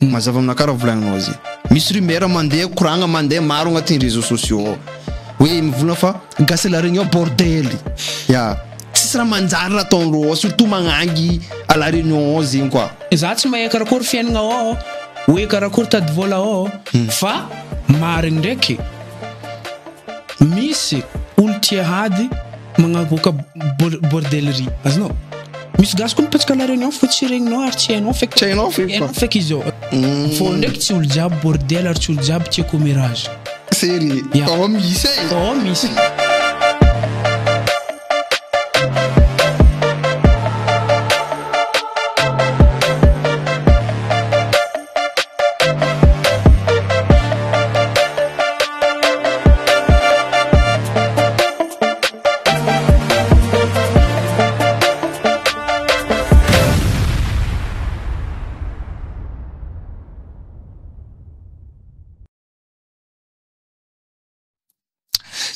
Mazava aminakahy raha volagninao zay. Misy rumeur mandeha, koragna mandeha maro agnatin'ny réseaux sociaux ao. Hoe mivolagna fa gasy à la réunion bordel. Ya. Tsisy raha manjary raha ataondreo ao surtout magnangy à la réunion ao zegny quoi. Za tsy mahay karakory fiainagna ao hoe karakory tady vola ao fa marigny ndraiky misy olo tia hady magnaboaka bordellerie azonao misy gasy koa mipetraka la réunion fa tsy regninao ary tsy hainao feky Tsy hainao feky hainao feky izy ao fô ndraiky tsy olo jiaby bordel ary tsy olo jiaby tia commérage Sérieux? Ya. Ao misy e. Ao misy.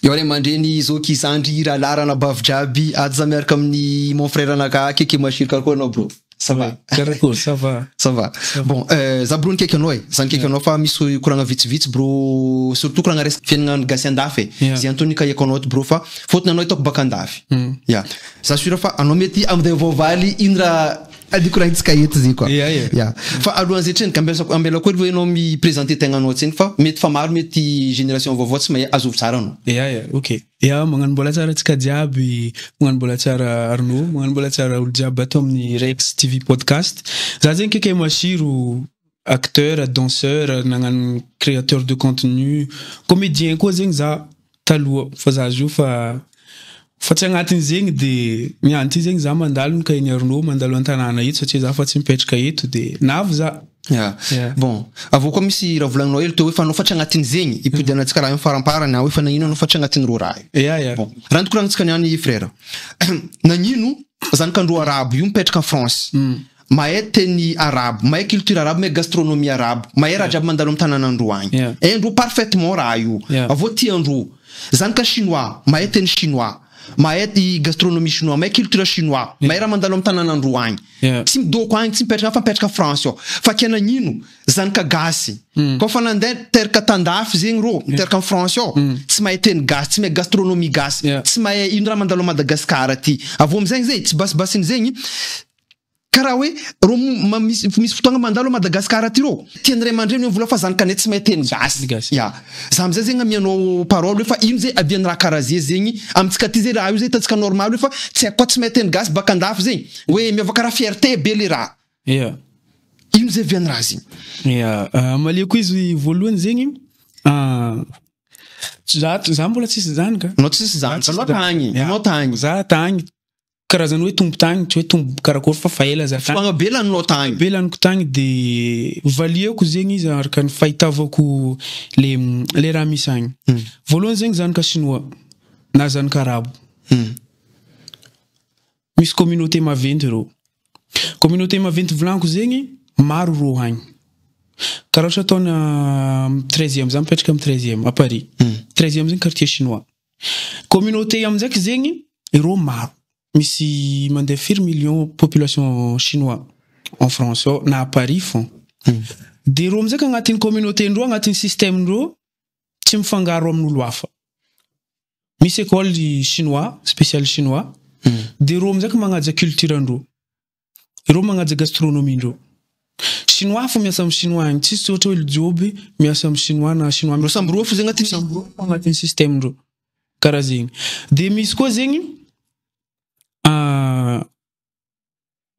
Eo ray aman-dreny, zoky, zandry, rahalahy, ranabavy jiaby, ato za miaraka amin'ny mon frère anakahy Keke Mashiry, karakôry anao bro? Ça va? Karakôry, ça va. Ça va. Bon, za bro nikaiky anao e, za nikaiky anao fa misy koragna vitsivitsy bro, surtout koragna resaka fiaignana gasy andafy e. Yeah. Zay antony nikahiako anao ato bro fa fôtony anao hitako baka andafy. Ya. Za sûr fa anao mety amizay voavaly ino raha nikoragnitsika eto zegny koa. Yeah, yeah. Ya. Fa alohan'izay tsendriky ambesako ambelako hely hoe anao mi-présenter tegnanao tsendriky fa mety fa maro mety génération vaovao tsy mahay azovy tsara anao. Ya, ya, ok. Ya, magnano mbola tsara antsika jiaby, magnano mbola tsara Arnaud, magnano mbola tsara olo jiaby ato amin'ny Rex TV Podcast. Za zegny Keke Masiro, acteur, danseur, nagnano créateur de contenu, comédien koa zegny za taloha fa za zio fa fa tsy agnatin'ny zegny de niany ty zegny za mandalo ny cahier-n'i Arnaud, mandalo an-tanàna eto satria za fa tsy mipetraka eto de navy za. Ya. Ya. Bon, avy eo koa misy raha volagninao hely teo hoe fa anao fa tsy agnatin'ny zegny, ipodianantsika raha io faramparany hoe fa nagnino anao fa tsy agnatin'ny rô raha io. Ya, ya. Bon, raha nitokoragnitsika niany frère, nagnino zanak'andreo arabo io mipetraka en France, mahay teny arabo, mahay culture arabo, mahay gastronomie arabo, mahay raha jiaby mandalo amy tanànandreo agny. Ya. Haindreo parfaitement raha io. Ya. Avy eo tiandreo. Zanaka chinois, mahay teny chinois, mahay gastronomie chinois, mahay culture chinois, mahay raha mandalo amy tanànandreo agny. Yeah. Tsy midoko agny, tsy mipetraka agny fa mipetraka France ao. Fa ke nagnino? Zanaka gasy. Koa fa nandeha niteraka tandafy zegny rô, niteraka en France ao, tsy mahay teny gasy, tsy mahay gastronomie gasy, Yeah. tsy mahay ino raha mandalo à Madagascar aty. Avy eo amizegny zay, tsy basibasiny zegny, karaha hoe rô ma- misy misy fotoagna mandalo à Madagascar aty rô, tian'ny ray aman-dreny hoe mivola fa zanakanay tsy mahay teny gasy. Gasy. Ya. Za amizay zegny amianao parole hoe fa ino zay avian'ny raha karaha ze zegny, amintsika aty zay raha io zay hitantsika normal hoe fa tsy haiko koa tsy mahay teny gasy baka andafy zegny. Hoe miova karaha fierté be le raha. Ya. Ino zay vian'ny raha zegny? Ya, amaliako izy voalohany zegny, za za mbola tsisy zanaka. Anao tsisy zanaka, anao tagny, anao tagny. Za tagny, karazany hoe tombo tagny, tsy hoe tombo karakôry fa fa ela za tagny. Fotoagna be laninao tagny. Be laniko tagny de valiako zegny izy araka ny fahitavako le le raha misy agny. Voalohany zegny zanaka chinois na zanaka arabo. Misy communauté maventy reo. Communauté maventy volaniko zegny, maro reo agny. Karaha ohatra ataona am treizième, za mipetraka am treizième à Paris. Treizième zegny quartier chinois. Communauté aminjaiky zegny, ireo maro. Misy mandeha firy millions population chinois en France ao na à Paris fô. De reo aminjaiky agnatin'ny communauté-ndreo, agnatin'ny système-ndreo, tsy mifangaro amin'olo hafa. Misy école chinois, spécial chinois, de reo aminjaiky magnaja culture-ndreo. Ireo magnaja gastronomie-ndreo. Chinois fô miasa amin'ny chinois agny, tsisy ohatra hoe joby miasa amin'ny chinois na chinois Reo samby roa fo zegny agnatin'ny samby roa fô agnatin'ny système-ndreo. Karaha zegny. De misy koa zegny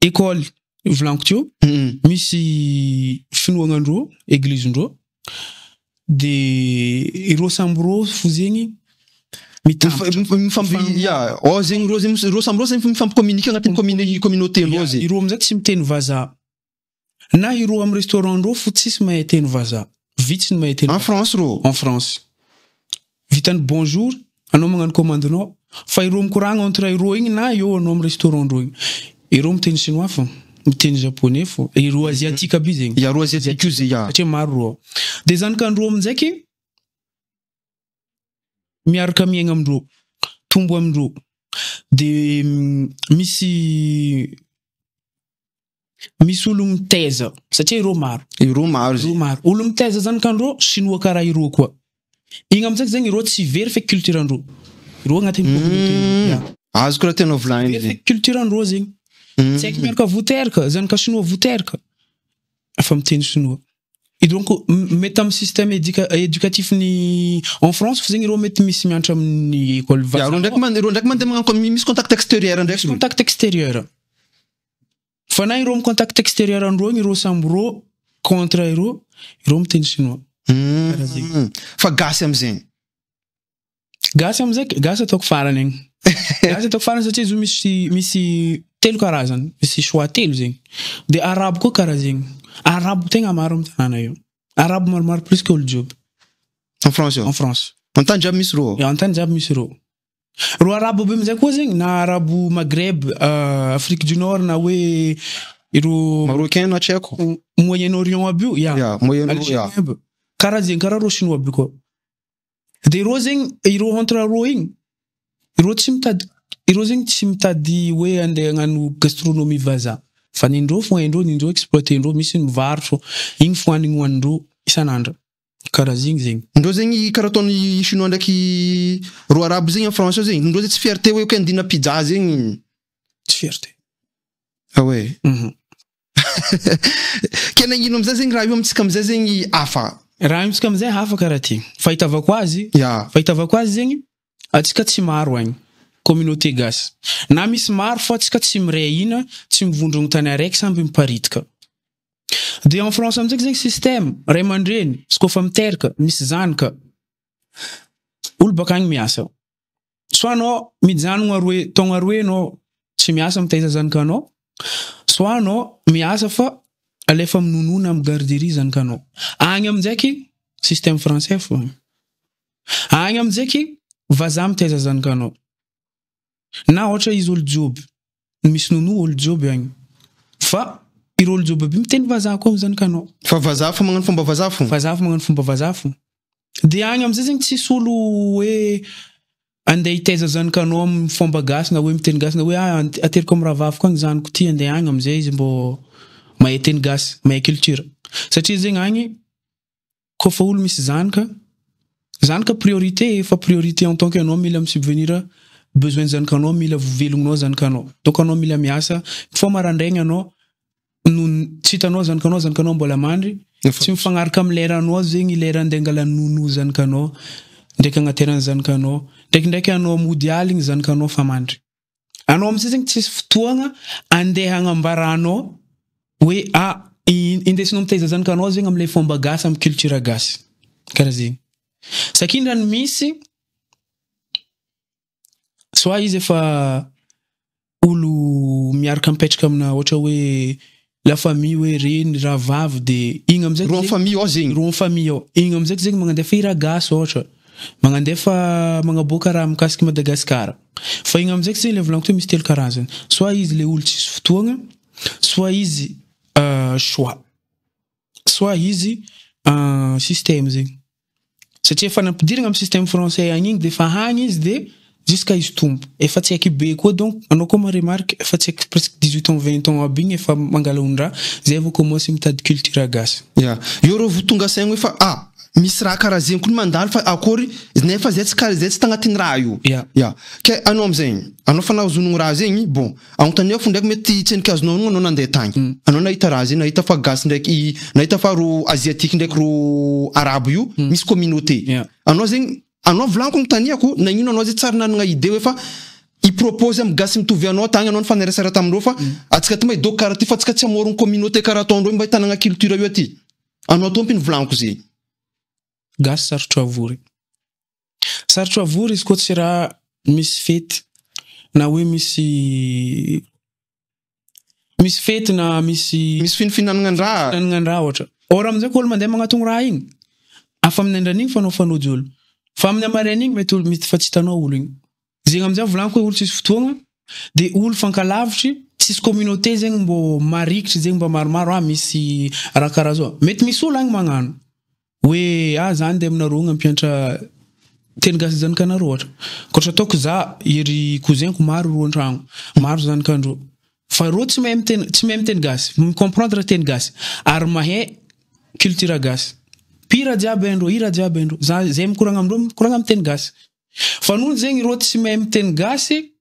école volaniko teo, misy finoagnandreo, église-ndreo, de ireo samby roa fo zegny mitambatra. Mifampi, ya, ao zegny reo zegny, reo samby reo zegny mifampicommunique agnatin'ny communauté-ndreo zegny. Ireo amizay tsy miteny vazaha. Na ireo amin'ny restaurant-ndreo fo tsisy mahay teny vazaha. Vitsy ny mahay teny En France reo. En France. Vitany bonjour, anao magnano commande-nao, fa ireo mikoragna entre ireo igny na eo anao amin'ny restaurant-ndreo igny. Ireo miteny chinois fô, miteny japonais fô, ireo asiatique aby zegny. Ya, reo asiatique io ze, ya. Satria maro reo ao. De zanak'andreo aminjaiky miaraka miaigna amindreo, tombo amindreo. De misy. Misy olo mitaiza satria ireo maro. Ireo maro Ireo maro. Olo mitaiza zanakandreo chinois karaha ireo koa. Igny amizay zegny ireo tsy very feky culture andreo. Ireo agnatin'ny communauté ndreo. Ya. Azoko raha tianao volagniny Very zegny. feky culture andreo zegny. Tsy haiko miaraka voteraka, zanaka chinois voteraka. Efa miteny chinois. Et donc mety amin'ny système éducatif ny en France fa zegny ireo mety misy mianatra amin'ny école Ya, vazaha. ireo ndraiky ireo ndraiky mandeha magnano misy contact extérieur ndraiky. Misy contact extérieur. Fa na ireo amin'ny contact extérieur andreo igny ireo samby rô contre ireo, ireo miteny chinois. Karaha zegny. Fa gasy amizegny. Gasy amizay, gasy ataoko farany igny. Gasy ataoko farany satria izy io misy telo karazany, misy choix telo zegny. De arabo koa karaha zegny. Arabo tegna maro amy tanàna io. Arabo maromaro plus que olo jiaby. En France io? En France. An-tany jiaby misy rô? Ya, an-tany jiaby misy rô. Rô arabo aby amizay koa zegny, na arabo Maghreb, Afrique du Nord, na hoe ireo Marocain na tsy haiko. Moyen-Orient aby io, ya. Ya, Moyen-Orient, ya. Algérien aby. Karaha zegny, karaha rô chinois aby io koa. De ireo zegny, ireo entre rô igny, ireo tsy mitady, ireo zegny tsy mitady hoe andeha hagnano gastronomie vazaha. Fa nindreo fo haindreo, nindreo exploiter-ndreo, misy ny mivarotro, igny fo hanigny hohanindreo isan'andro. Karaha zegny zegny. Ndreo zegny karaha ataon'ny chinois ndraiky ro arabo zegny en France ao zegny, ndreo zegny tsy fierté hoe ok andina pizza zegny. Tsy fierté. Ah ouais. Ke nagnino amizay zegny raha io amintsika amizay zegny hafa? Raha io amintsika amizay hafa karaha ty. Fahitavako azy, Ya. fahitavako azy zegny, atsika tsy maro agny, communauté gasy. Na misy maro fa atsika tsy miray hina, tsy mivondrogno tany araiky samby miparitaka. De en France amizay zegny système, ray aman-dreny, izy koa fa miteraka, misy zanaka, olo baka agny miasa. Soit anao mijanogno aroe, taogno aroe anao tsy miasa mitaiza zanakanao, soit anao miasa fa alefa minono amy garderie zanakanao. Agny aminjaiky système français fo. Agny aminjaiky vazaha mitaiza zanakanao. Na ohatra izy olo joby, misy nono olo joby agny. Fa ireo olo joby aby miteny vazaha koa amy zanakanao. Fa vazaha fo magnano fomba vazaha fo. Vazaha fo magnano fomba vazaha fo. De agny amizay zegny tsisy olo hoe andeha hitaiza zanakanao amy fomba gasy na hoe miteny gasy na hoe ateriko amy rahavaviko agny zanako ty andeha agny amizay izy mbô mahay teny gasy, mahay culture. Satria zegny agny koa fa olo misy zanaka, zanaka priorité, efa priorité en tant que anao mila mi-subvenir besoin zanakanao, mila velognonao zanakanao. Donc anao mila miasa, fô marandraigny anao no tsy hitanao zanakanao, zanakanao mbola mandry, tsy mifagnaraka amy leranao zegny, lera andeha angala nono zanakanao, ndraiky agnaterana zanakanao, ndraikindraiky anao mody aligny zanakanao fa mandry. Anao amizay zegny tsisy fotoagna andeha agnambaranao hoe indesinao mitaiza zanakanao zegny amle fomba gasy, amy culture gasy. Karaha zegny. Sakindra ny misy, soit izy efa olo miaraka mipetraka amina ohatra hoe la famille hoe reny, rahavavy, de igny amizay Ro en zegny famille ao zegny. Ro en famille ao. Igny amizay zegny magnandefa hira gasy ohatra. Magnandefa magnaboaka raha mikasiky Madagasikara. Fa igny amizay zegny le volaniko teo misy telo karazany. Soit izy le olo tsisy fotoagna, soit izy choix. Soit izy système zegny. Satria efa nampidirina amy système français agny igny de efa hagny izy de jusqu'à izy tombo. Efa tsy haiky be koa donc anao koa ma-remarque efa tsy haiky presque 18 ans, 20 ans aby igny efa mangala ondraha, zay vao commence mitady culture gasy. Ya. Eo reo vo tonga saigny hoe fa misy raha karaha zegny koa mandalo fa akory nefa zay tsy karaha zay tsy tagnatin'ny raha io. Ya. Ya. Ke anao amizegny, anao fa nahazonogno raha zegny, bon, agnontania fo ndraiky mety tsy endriky azonao anao nandeha tagny. Anao nahita raha zegny, nahita fa gasy ndraiky, nahita fa ro asiatique ndraiky ro arabo io, misy communauté. Ya. Anao zegny, anao volaniko agnontaniako, nagnino anao zay tsary nanagna idée hoe fa i-propose amy gasy mitovy anao tagny anao nifanerasera tamindreo fa atsika ty mahidoko karaha ty fa atsika tsy hamorogno communauté karaha ataondreo mba hitanagna culture io aty. Anao tompony volaniko zegny. Gasy sarotro avory. Sarotro avory izy koa tsy raha misy fety na hoe misy fety na misy misy finofinanagnan-draha. Finofinanagnan-draha ohatra. Or amizay koa olo mandeha magnatogno raha igny. Afa amin'ny andran'igny fanaofanao olo. Fa amin'ny amaraina igny mety olo mety fa tsy hitanao olo igny. Zegny amizay volaniko hoe olo tsisy fotoagna de olo fankalavitry, tsisy communauté zegny mbô marikitry zegny mba maromaro, misy raha karaha zao. Mety misy olo agny magnano hoe za andeha aminareo agny hampianatra teny gasy zanakanareo ohatra. Koa ohatra ataoko za ery cousin-ko maro ro an-tragno, maro zanakandreo. Fa reo tsy mahay miteny, tsy mahay miteny gasy, mi-comprendre teny gasy ary mahay culture gasy. Mpihira jiaby haindreo, hira jiaby haindreo. Za zay mikoragna amindreo mikoragna amy teny gasy. Fa noho zegny reo tsy mahay miteny gasy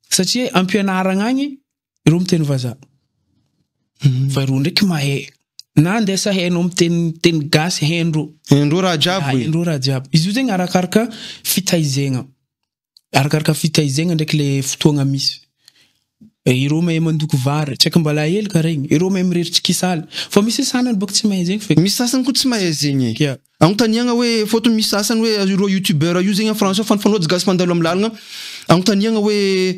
satria ampianaragna agny ireo miteny vazaha. Fa ireo ndraiky mahay. Na andesa hainao miteny teny gasy haindreo. Haindreo raha jiaby hoe. Haindreo raha jiaby. Izy io zegny arakaraka fitaizegna. Arakaraka fitaizegna ndraiky le fotoagna misy. Ireo mahay mandoko vary, tsy haiko mbala hely karaha igny. Ireo mahay mireritry kisaly. Fa misy sanany bôka tsy mahay zegny feky. Misy sasany koa tsy mahay zegny e. Ya. Agnontaniagna hoe fôtony misy sasany hoe ireo youtubeur io zegny en français fa nifanôjy gasy mandalo amy lalagna. Agnontaniagna hoe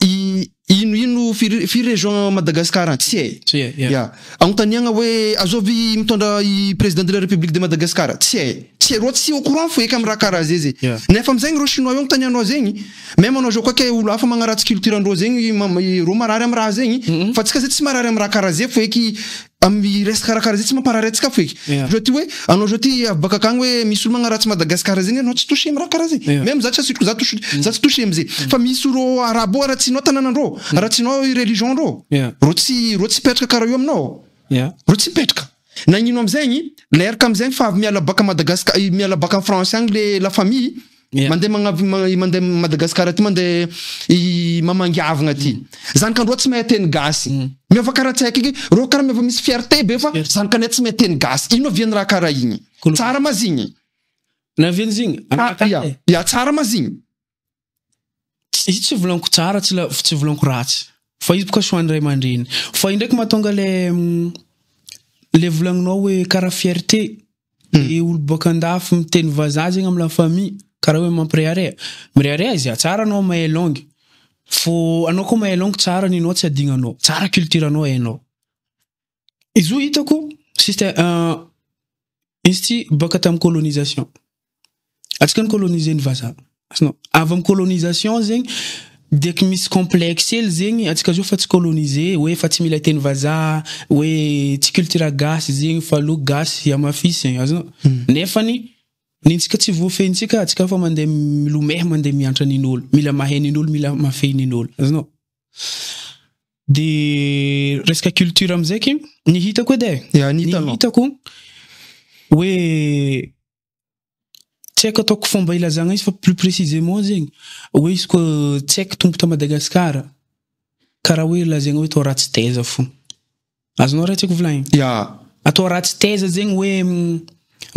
i ino ino firy firy région Madagascar any? Tsy hay. Tsy hay, ya. Ya. Agnontaniagna hoe azôvy mitondra i président de la république de Madagascar? Tsy hay. Tsy hay, rô tsy au courant feky amy raha karaha zay zay. Ya. Nefa amizegny rô chinois io agnontanianao zegny, même anao zao koa ke olo hafa magnaratsy culture andreo zegny rô marary amy raha zegny, fa tsika zay tsy marary amy raha karaha zay feky, amy resaka raha karaha zay tsy mamparary antsika feky. Ya. Zao ty hoe anao zao ty avy baka akagny hoe misy olo magnaratsy Madagascar zegny anao tsy touché amy raha karaha zay. Ya. Même za tsy asitriko, za touché, za tsy touché amizay. Fa misy rô arabo aratsinao tanànandreo, aratsinao religion ndreo. Ya. Rô tsy, rô tsy mipetraka karaha io aminao. Ya. Rô tsy mipetraka. Nagnino amizegny, leraka amizegny fa avy miala baka Madagascar, miala baka en France agny le la famille, Ya. mandeha magnavy, mandeha Madagascar aty, mandeha i mamangiavagna aty. Zanakandreo tsy mahay teny gasy. Miova karaha tsy haiko eky, rô karaha miova misy fierté be fa Fierté. zanakanay tsy mahay teny gasy. Ino avian'ny raha karaha igny? Kolo- Tsara mazigny. Naviany zigny? Ah, ya, ya, tsara mazigny. Izy tsy volaniko tsara, tsy la-, tsy volaniko ratsy. Fa izy boka soan'ny ray aman-dreny. Fa io ndraiky mahatonga le volagninao hoe karaha fierté. E olo boaka andafy miteny vazaha zegny amy la famille, karaha hoe mampirehareha. Mirehareha izy, tsara anao mahay langue. Fô anao koa mahay langue tsara ninao tsy adignanao. Tsara culture anao hainao. Izy io hitako système, izy ty baka tamin'ny colonisation. Atsika ny coloniser ny vazaha. Azonao? Avy amy colonisation zegny, diaky misy complexe hely zegny, atsika zio fa tsy coloniser, hoe fa tsy mila teny vazaha, hoe tsy culture gasy zegny fa aloha gasy hamafisiny, azonao? Nefany, nintsika tsy voafehintsika, atsika fa mandeha milomehy, mandeha miantra nin'olo. Mila mahay nin'olo, mila mafehy nin'olo. Azonao? De resaka culture amizay ky, ny hitako edy e. Ya, ny hitanao. Ny hitako hoe tsy haiko ataoko fomba ilazagna izy fa plus précisément zegny, hoe izy koa tsy haiko tompo ta Madagascar, karaha hoe lazaigna hoe atao ratsy taiza fo. Azonao raha tiako volagnina? Ya. Atao ratsy taiza zegny hoe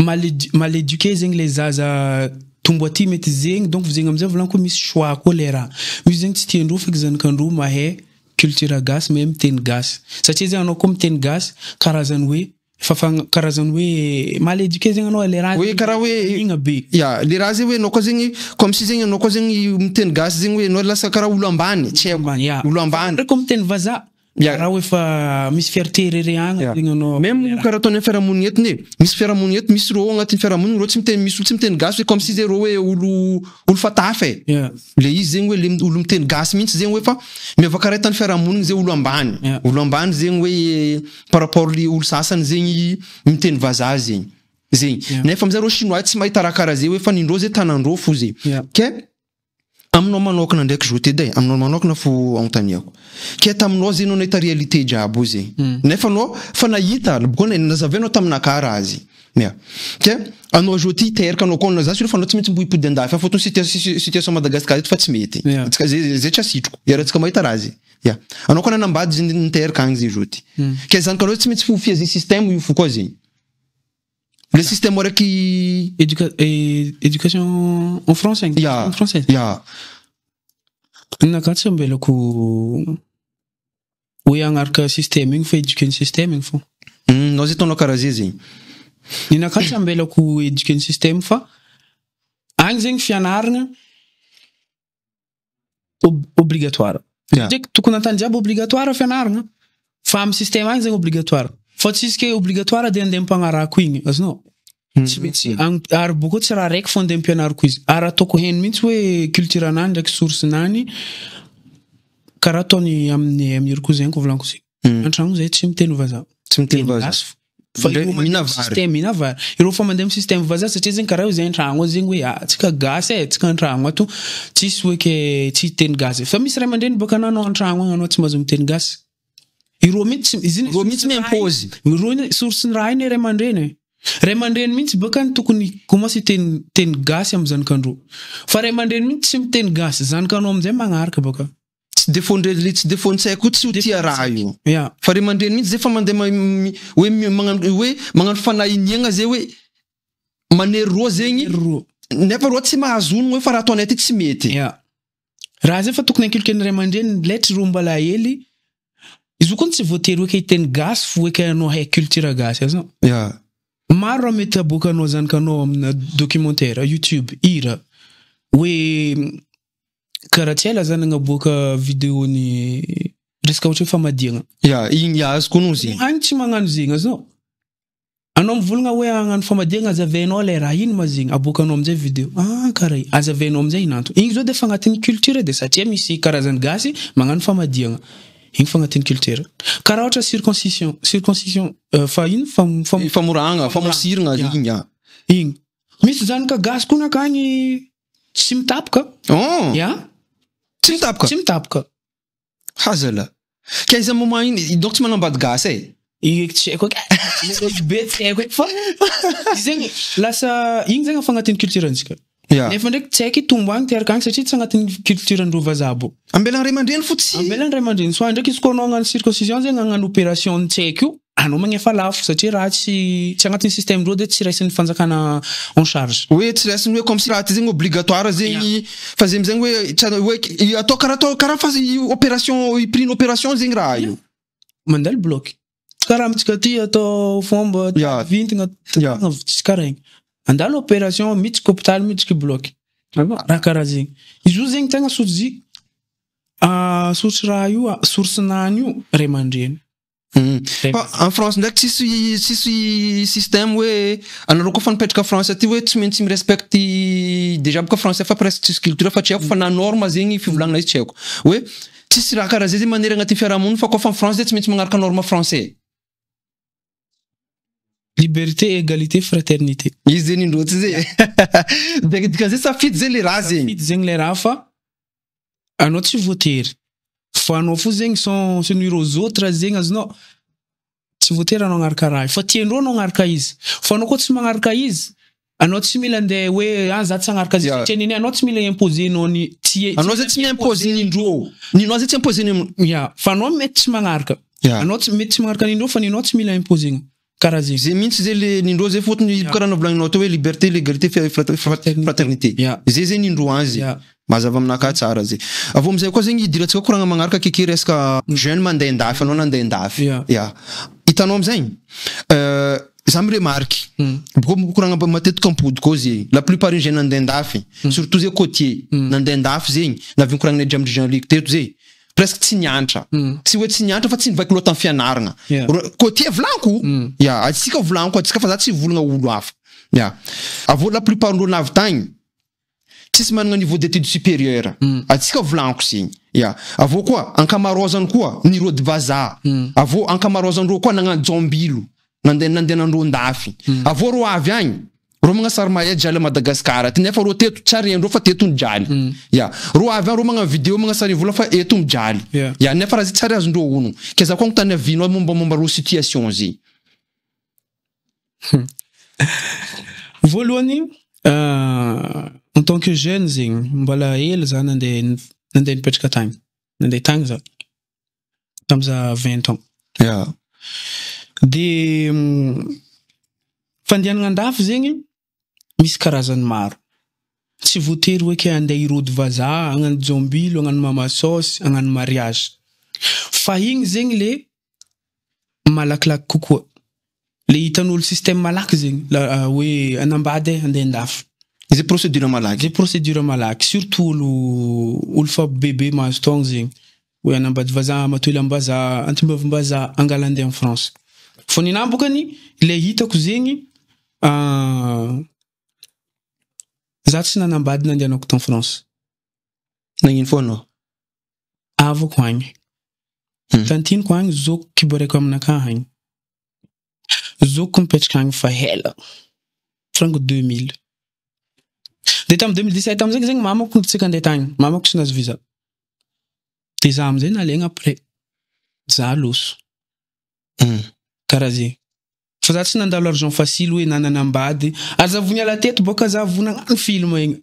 mal mal éduqué zegny le zaza tombo aty mety zegny, donc zegny amizay volaniko hoe misy choix koa le raha. Misy zegny tsy tiandreo feky zanakandreo mahay culture gasy, mahay miteny gasy. Satria zegny anao koa miteny gasy, karazany hoe fa fa karazany hoe mal éduqué zegny anao le raha Hoe karaha hoe igna be. Ya, le raha zegny hoe anao koa zegny comme si zegny anao koa zegny miteny gasy zegny hoe anao lasa karaha olo ambany, tsy haiko. Ambany, ya. Olo ambany. Ndraiky koa miteny vazaha, Ya. Raha hoe efa misy fierté rery agny Ya. zegny anao. Même karaha ataony amin'ny fiarahamonigna eto ne, misy fiarahamonigna eto, misy rô agnatin'ny fiarahamonigna rô tsy miteny, misy olo tsy miteny gasy hoe comme si zay rô hoe olo olo fatafa e. Ya. Le izy zegny hoe le olo miteny gasy mihitsy zegny hoe fa miavaka karaha hitan'ny fiarahamonigna zay olo ambany. Ya. Olo ambany zegny hoe par rapport le olo sasany zegny miteny vazaha zegny. Zegny. Ya. Nefa amizay rô chinois tsy mahita raha karaha zay hoe fa nindrô zay tanandrô fo zay. Ya. Ke aminao manokana ndraiky zo ty edy e, aminao manokana fo agnontaniako. Ke taminao zegny anao nahita réalité jiaby io zegny. Nefa anao fa nahita, boko nazavainao taminakahy raha zegny. Ya. Ke anao zo ty teraka anao koa, za sûr fa anao tsy maintsy mbo hipody andafy fôtony situation Madagascar eto fa tsy mety. Ya. Antsika zay, zay tsy asitriko. Iarahantsika mahita raha zegny. Ya. Anao koa nanambady zegny niteraka agny zay zo ty. Ke zanakanao tsy maintsy ho fiazin'ny système io fo koa zegny. Le système araiky Éducation en français. Ya. En français. Ya. Ninakahy tsy ambelako hoe hagnaraka système igny fa éduquer ny système igny fô. Nao zay ataonao karaha zay zegny. Ninakahy tsy ambelako éduquer ny système fa agny zegny fianaragna obligatoire. Ya. Ndraiky tokony antany jiaby obligatoire fianaragna. Fa amy système agny zegny obligatoire. Fa tsisy ke obligatoire de andeha ampanarako igny, azonao? Tsy maintsy ary boko tsy raha raiky fô andeha ampianariko izy. Ary ataoko heno mihitsy hoe culture anany ndraiky source nany karaha ataony amin'ny ry cousin ko volaniko zay. Antragno zay tsy miteny vazaha. Tsy miteny vazaha. Gasy fo. Fa Ndray ireo mandeha mihina amy vary. système mihina vary. Ireo fa mandeha amy système vazaha satria zegny karaha io zay antragno ao zegny hoe, ah, tsika gasy e, tsika antragno ato, tsisy hoe ke tsy hiteny gasy. Fa misy ray aman-dreny bôka anao antragno agny anao tsy mahazo miteny gasy. Ireo mihitsy izy iny Ireo mihitsy mi-impose. Ireo iny source ny raha iny ray aman-dreny e. Ray aman-dreny mihitsy baka ny tokony commence hiteny teny gasy amin'ny zanakan'dreo. Fa ray aman-dreny mihitsy tsy miteny gasy, zanakanao amin'izay magnaraka baka. Tsy défaut-ndre tsy défaut-ntsaiko io tsy ho tia raha io. Ya. Fa ray aman-dreny mihitsy zay fa mandeha hoe magnano hoe magnano fanahy iniagna zay hoe manery rô zegny Rô. Nefa rô tsy mahazo onogno hoe fa raha ataonay ty tsy mety. Ya. Raha zay fa tokony inculquer ny ray aman-dreny letry rô mbola hely. Izy io koa tsy voatery hoe ke hiteny gasy fo hoe ke anao hay culture gasy azonao. Ya. Maro raha mety aboakanao zanakanao amina documentaire, YouTube, hira hoe karaha tsy ela zany nagnaboaka vidéo ny resaka ohatra hoe famadiagna. Ya, igny azoko ono zegny. Agny tsy magnano zegny azonao. Anao mivolagna hoe hagnano famadiagna, azavainao le raha ino ma zegny, aboakanao amizay vidéo. Ah, karaha io. Azavainao amizay inanto. Igny zao de fa agnatin'ny culture de satria misy karazany gasy magnano famadiagna. Igny fa agnatin'ny culture. Karaha ohatra circoncision, circoncision fa ino Famoragna, famosiragna igny ya. Igny. Misy zanaka gasy koa nakagny tsy mitapoka. Oh. Ya. Tsy mitapoka. Tsy mitapoka. Hazala. Ka izy moment igny donc tsy manambady gasy e. Igny tsy haiko eky. Be tsy haiko eky fa izy zegny lasa igny zegny efa agnatin'ny culture antsika. Nefa ndraiky tsy haiko hitombo agny teraka agny satria tsy agnatin'ny culture andreo vazaha bo. Ambelany ray aman-dreny fo tsy. Ambelany ray aman-dreny soa ndraiky izy koa anao hagnano circoncision zegny hagnano opération tsy haiko io, anao magnefa lafo satria raha tsy agnatin'ny système ndreo de tsy raisin'ny fanjakana en charge. Hoe tsy raisiny hoe comme si raha ty zegny obligatoire zegny fa zegny zegny hoe tsy hoe atao karaha atao karaha fa opération prix opération zegny raha io. Mandalo bloc. Karaha amintsika aty atao fomba vintigna tsy karaha igny. Andalo opération miditsy hôpitaly miditsy bloc. Raha karaha zegny. Izy io zegny tegna source source raha io source nany io ray aman-dreny. Fa en France ndraiky tsisy système hoe anareo koa fa nipetraka France aty hoe tsy maintsy mirespecte déjà boka français fa presque tsisy culture fa tsy haiko fa na norme zegny fivolagnana izy tsy haiko. Hoe tsisy raha karaha zay zegny manery agnatin'ny fiarahamonina fa koa fa en France zay tsy maintsy magnaraka norme français. Liberté, égalité, fraternité. Izy zegny indreo tsy zay. De dikan'izay safidy zegny le raha zegny. Safidy zegny le raha fa anao tsy voatery. Fa anao fo zegny sans se nuire aux autres zegny azonao. Tsy voatery anao agnaraka raha io. Fa tiandreo anao agnaraka izy. Fa anao koa tsy magnaraka izy, anao tsy mila andeha hoe ah za tsy agnaraka izy satria nini anao tsy mila imposer nao ny tsy Anao zay tsy mi-imposer nindreo. Ninao zay tsy imposer ny Ya, fa anao mety tsy magnaraka. Anao tsy mety tsy magnaraka nindreo fa ninao tsy mila imposer-gna. Karaha zegny. Zay mihitsy zay le nindreo zay fotony karaha navolaninao teo hoe liberté, l'égalité, fraternité. Zay zay nindreo azy. Mazava aminakahy tsara zay. Avy eo amizay koa zegny idirantsika koragna magnaraka akeke resaka jeune mandeha andafy anao nandeha andafy. Ya. Hitanao amizay za miremarque boko mikoragna matetika ampody koa zegny. La plupart ny jeune nandeha andafy surtout zay côtier nandeha andafy zegny navy nikoragna jiaby Jean Luc teto zay presque tsy nianatra. Tsy hoe tsy nianatra fa tsy nivaky loatra tamin'ny fianarana. Côtier volaniko. Ya, atsika volaniko atsika fa za tsy volagna olo hafa. Ya. Avy eo la plupart ndreo navy tagny tsisy manana niveau d'études supérieures. Atsika volaniko zegny. Ya. Avy eo koa ankamaroazany koa nirody vazaha. Avy eo ankamaroazandreo koa nagnano jombilo. Nandeha nandehanandreo andafy. Avy eo reo avy agny reo magnasary mahay jialy à Madagascar aty nefa reo teto tsy arendreo fa teto mijaly. Ya. Reo avy agny reo magnano vidéo magnasary vola fa eto mijaly. Ya, nefa raha zay tsy ary azondreo ono. Ke za koa agnontany avinao mombamomba reo situation zegny. Voalohany en tant que jeune zegny mbola hely za nandeha nandeha nipetraka tagny. Nandeha tagny za. Tamy za 20 ans. De fandehanana andafy zegny misy karazany maro. Tsy voatery hoe ke andeha hirody vazaha, hagnano jombilo, hagnano mamasôsy, hagnano mariage. Fa igny zegny le malakilaky kokoa. Le hitan'olo système malaky zegny la hoe anambady e andeha andafy. Zay procédure malaky. Zay procédure malaky surtout olo olo fa bebe mahazo taogno zegny. Hoe anambady vazaha, matoela ambazaha, antimbavimbazaha, angala andeha en France. Fa ninahy bokany le hitako zegny za tsy nanambady nandehanako tany France. Nagnino fô anao? Avako agny. Tantiniko agny, zokiko kiboreko aminakahy agny. Zokiko mipetraka agny fa ela. Franco 2000. De tamy 2017 amizay zegny mamako nitsika andeha tagny. Mamako tsy nahazo visa. De za amizay nalaigna après. Za loso. Karaha zegny. Fa za tsy nandalo argent facile hoe nananambady. Ary za vao niala teto boka za vao nagnano film igny.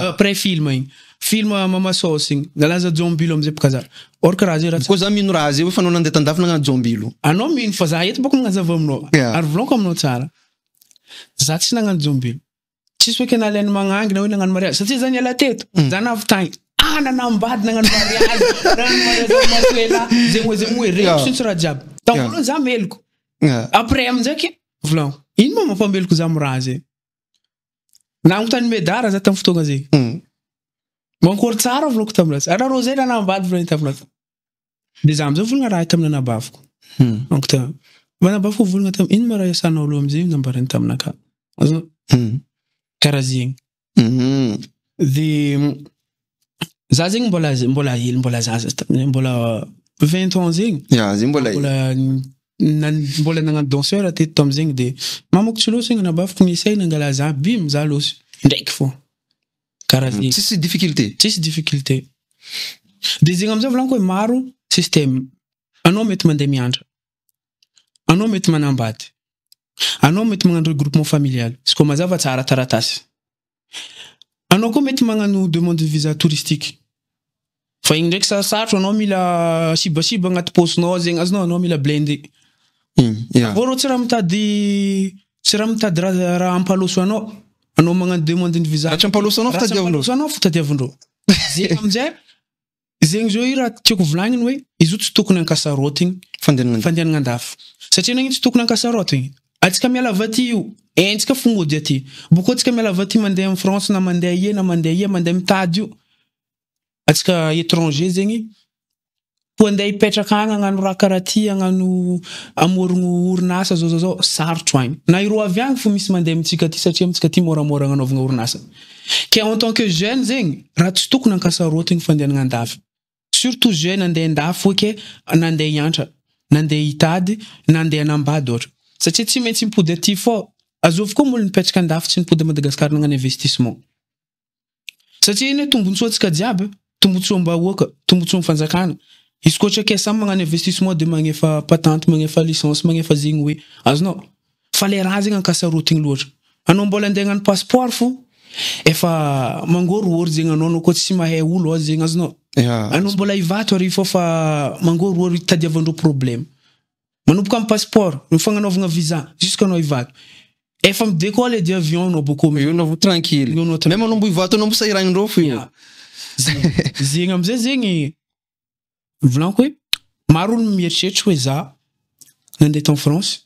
Après film igny. Film Mama Sauce igny. Nalaza Jombilo amizay boka za. Or que raha zay raha Koa za mino raha zay hoe fa anao nandeha tandafy nagnano Jombilo. Anao mino fa za eto boka magnazava aminao. Ary volaniko aminao tsara. Za tsy nagnano Jombilo. Tsisy hoe ke nalainy magnangy na hoe nagnano mariage. Satria za niala teto. Za navy tagny. Ah nanambady nagnano mariage. Nagnano mariage amy masoela. Zegny hoe zegny hoe regny sintsy raha jiaby. Tamin'ny voalohany za meloko. Après amindraiky volaniko. Ino ma mampameloko za amy raha zegny? Nagnontany Medara za tamin'ny fotoagna zegny. Mankory tsara volaniko taminazy. Anareo zay nanambady volagny taminazy. De za amizay volagna raha tamin'ny anabaviko. Donc ta anabaviko volagna tam ino ma raha iasanao aloha amizay nambarany taminaka. Azonao? Karaha zegny. De za zegny mbola mbola hely mbola zaza tamin'izay mbola 20 ans zegny. Ya, zegny mbola hely. Mbola mbola nagnano danseur teto tamizegny de mamako tsy lôsy igny anabaviko nisay nangala za bim za lôsy ndraiky fô. Karaha zegny. Tsisy difficulté. Tsisy difficulté. De zegny amizay volaniko hoe maro système. Anao mety mandeha mianatra. Anao mety manambady. Anao mety magnano regroupement familial. Izy koa mazava tsara taratasy. Anao koa mety magnano demande de visa touristique. Fa igny ndraiky sarosarotro anao mila sibasiba agnaty paosinao zegny azonao anao mila blindé. Avô rô tsy raha mitady tsy raha mitady raha raha ampaloso anao. Anao magnano demande ny visa. Raha tsy ampaloso anao Raha tsy fitadiavindreo. ampaloso anao fitadiavindreo. Zegny amizay zegny zao io raha tiako volagniny hoe izy io tsy tokony ankasarôtigny Fandehanana. fandehanana andafy. Satria nagnino tsy tokony ankasarôtigny? Antsika miala avy aty io, haintsika fo mody aty. Bôkô antsika miala avy aty mandeha amy France na mandeha aia na mandeha aia mandeha mitady io. Antsika étranger zegny ko andeha hipetraka agny hagnano raha karaha ty hagnano hamorogno orinasa zao zao zao sarotro agny. Na ireo avy agny fo misy mandeha amintsika aty satria amintsika aty moramora agnanaovagna orinasa. Ke en tant que jeune zegny raha tsy tokony ankasarôtigny fandehanana andafy. Surtout jeune andeha andafy hoe ke nandeha hiantra, nandeha hitady, nandeha hanambady ohatra. Satria tsy maintsy mipody aty fô. Azovy koa olo nipetraka andafy tsy nipody à Madagascar nagnano investissement. Satria iny hoe tombotsoa antsika jiaby, tombotsoam-bahoaka, tombotsoan'ny fanjakana. Izy koa ohatra ke samy magnano investissement de magnefa patente, magnefa licence, magnefa zegny hoe azonao. Fa le raha zegny ankasarotiny loatra. Anao mbola andeha hagnano passeport fo efa mangorohoro zegny anao, anao koa tsy mahay olo ao zegny azonao. Anao mbola hivato ary fô fa mangorohoro itadiavandreo problème. Manomboka amin'ny passeport, ny fagnanaovagna visa jusqu'à anao hivato. Efa midécolle edy avion anao bôkô. Io anao tranquille. Io anao tranquille. Même anao mbo hivato anao mbo sahiragnindreo fo io. Ya. Zegny amizay zegny volaniko hoe maro olo mieritreritra hoe za nandeha tany France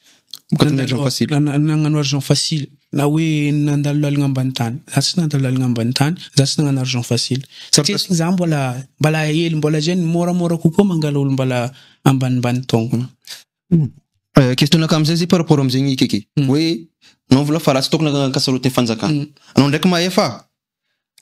Boka tany argent facile. Nagnano argent facile na hoe nandalo lalagna ambany tany. Za tsy nandalo lalagna ambany tany, za tsy nagnano argent facile. Satria za mbola mbola hely, mbola jeune, moramora kokoa mangala olo mbola ambanimbany taogno. Question naka amizay zay par rapport amizegny Keke. Hoe anao vola fa raha tsy tokony ankasarotiny fanjakana. Anao ndraiky mahefa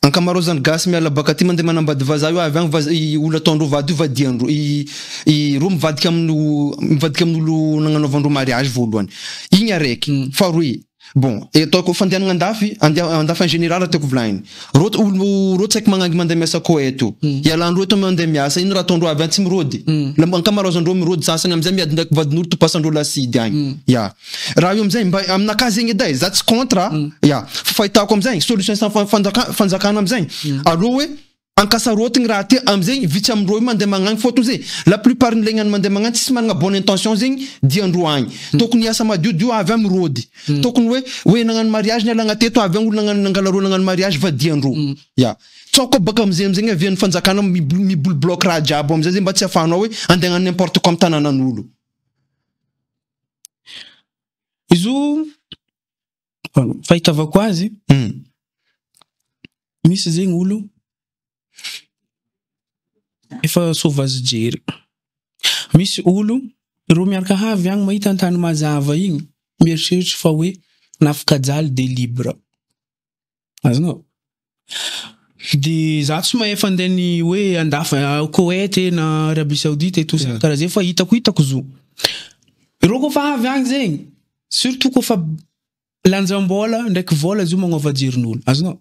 ankamaroazan'ny gasy miala baka aty mandeha manambady vazaha io avy agny vaza i olo ataondreo vady io vadiandreo i i reo mivadika amin'o mivadika amin'olo nagnanaovandreo mariage voalohany. Igny araiky. Faharoe, bon ataoko fandehanana andafy andeha andafy en général tiako volagniny. Reo olo reo tsy haiko magnangy mandeha miasa Koety io. Ialandreo eto mandeha miasa ino raha ataondreo avy agny tsy mirôdy. La ankamaroazandreo mirôdy sasany amizay miady ndraiky vadin'olo topasandreo lasidy agny. Ya. Raha io amizay mba aminakahy zegny edy e, za tsy contre a. Ya. Fa fahitako amizay solution sa fanjaka fanjakana amizay aleo hoe ankasarôtigny raha ty amizay vitsy amindreo io mandeha magnagny fôtony zay la plupart ny legnany mandeha magnagny tsisy managna bonne intention zegny diandreo agny. Tokony hiasa madiodio avy agny mirôdy. Tokony hoe hoe nagnano mariage nialagna teto avy agny olo nagnano nangala reo nagnano mariage vadiandreo. Ya. Tsao koa baka amizay amizay avian'ny fanjakana mibolobloque raha jiaby amizay zay mba tsy ahafahanao hoe andeha hagnano n'importe quoi amy tanànan'olo. Izy io fahitavako azy misy zegny olo efa sauvage jery. Misy olo reo miaraka havy agny mahita antany mazava igny mieritreritra fa hoe nafaka jaly de libre. Azonao? De za tsy mahay fandeha ny hoe andafy Koety na Arabie Saoudite et tout ça karaha zay fa hitako hitako zo. Reo koa avy agny zegny surtout koa fa lanjam-bola ndraiky vola izy io magnova jerin'olo. Azonao?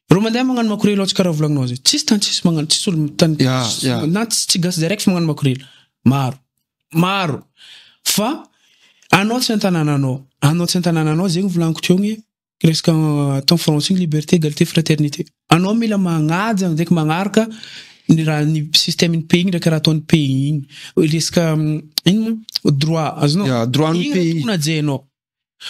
Reo mandeha magnano makorely ohatra karaha volagninao zay. Tsisy tany tsisy magnano tsisy olo tany na tsy gasy zay raiky fa magnano makorely. Maro. Maro. Fa anao tsy an-tanànanao, anao tsy an-tanànanao zegny volagniko teo igny resaka tao France igny liberté, égalité, fraternité. Anao mila magnaja ndraiky magnaraka ny raha ny système ny pays igny ndraiky raha ataon'ny pays igny. Resaka ino moa droit azonao? Ya, droit ny Igny raha pays. tokony hajainao.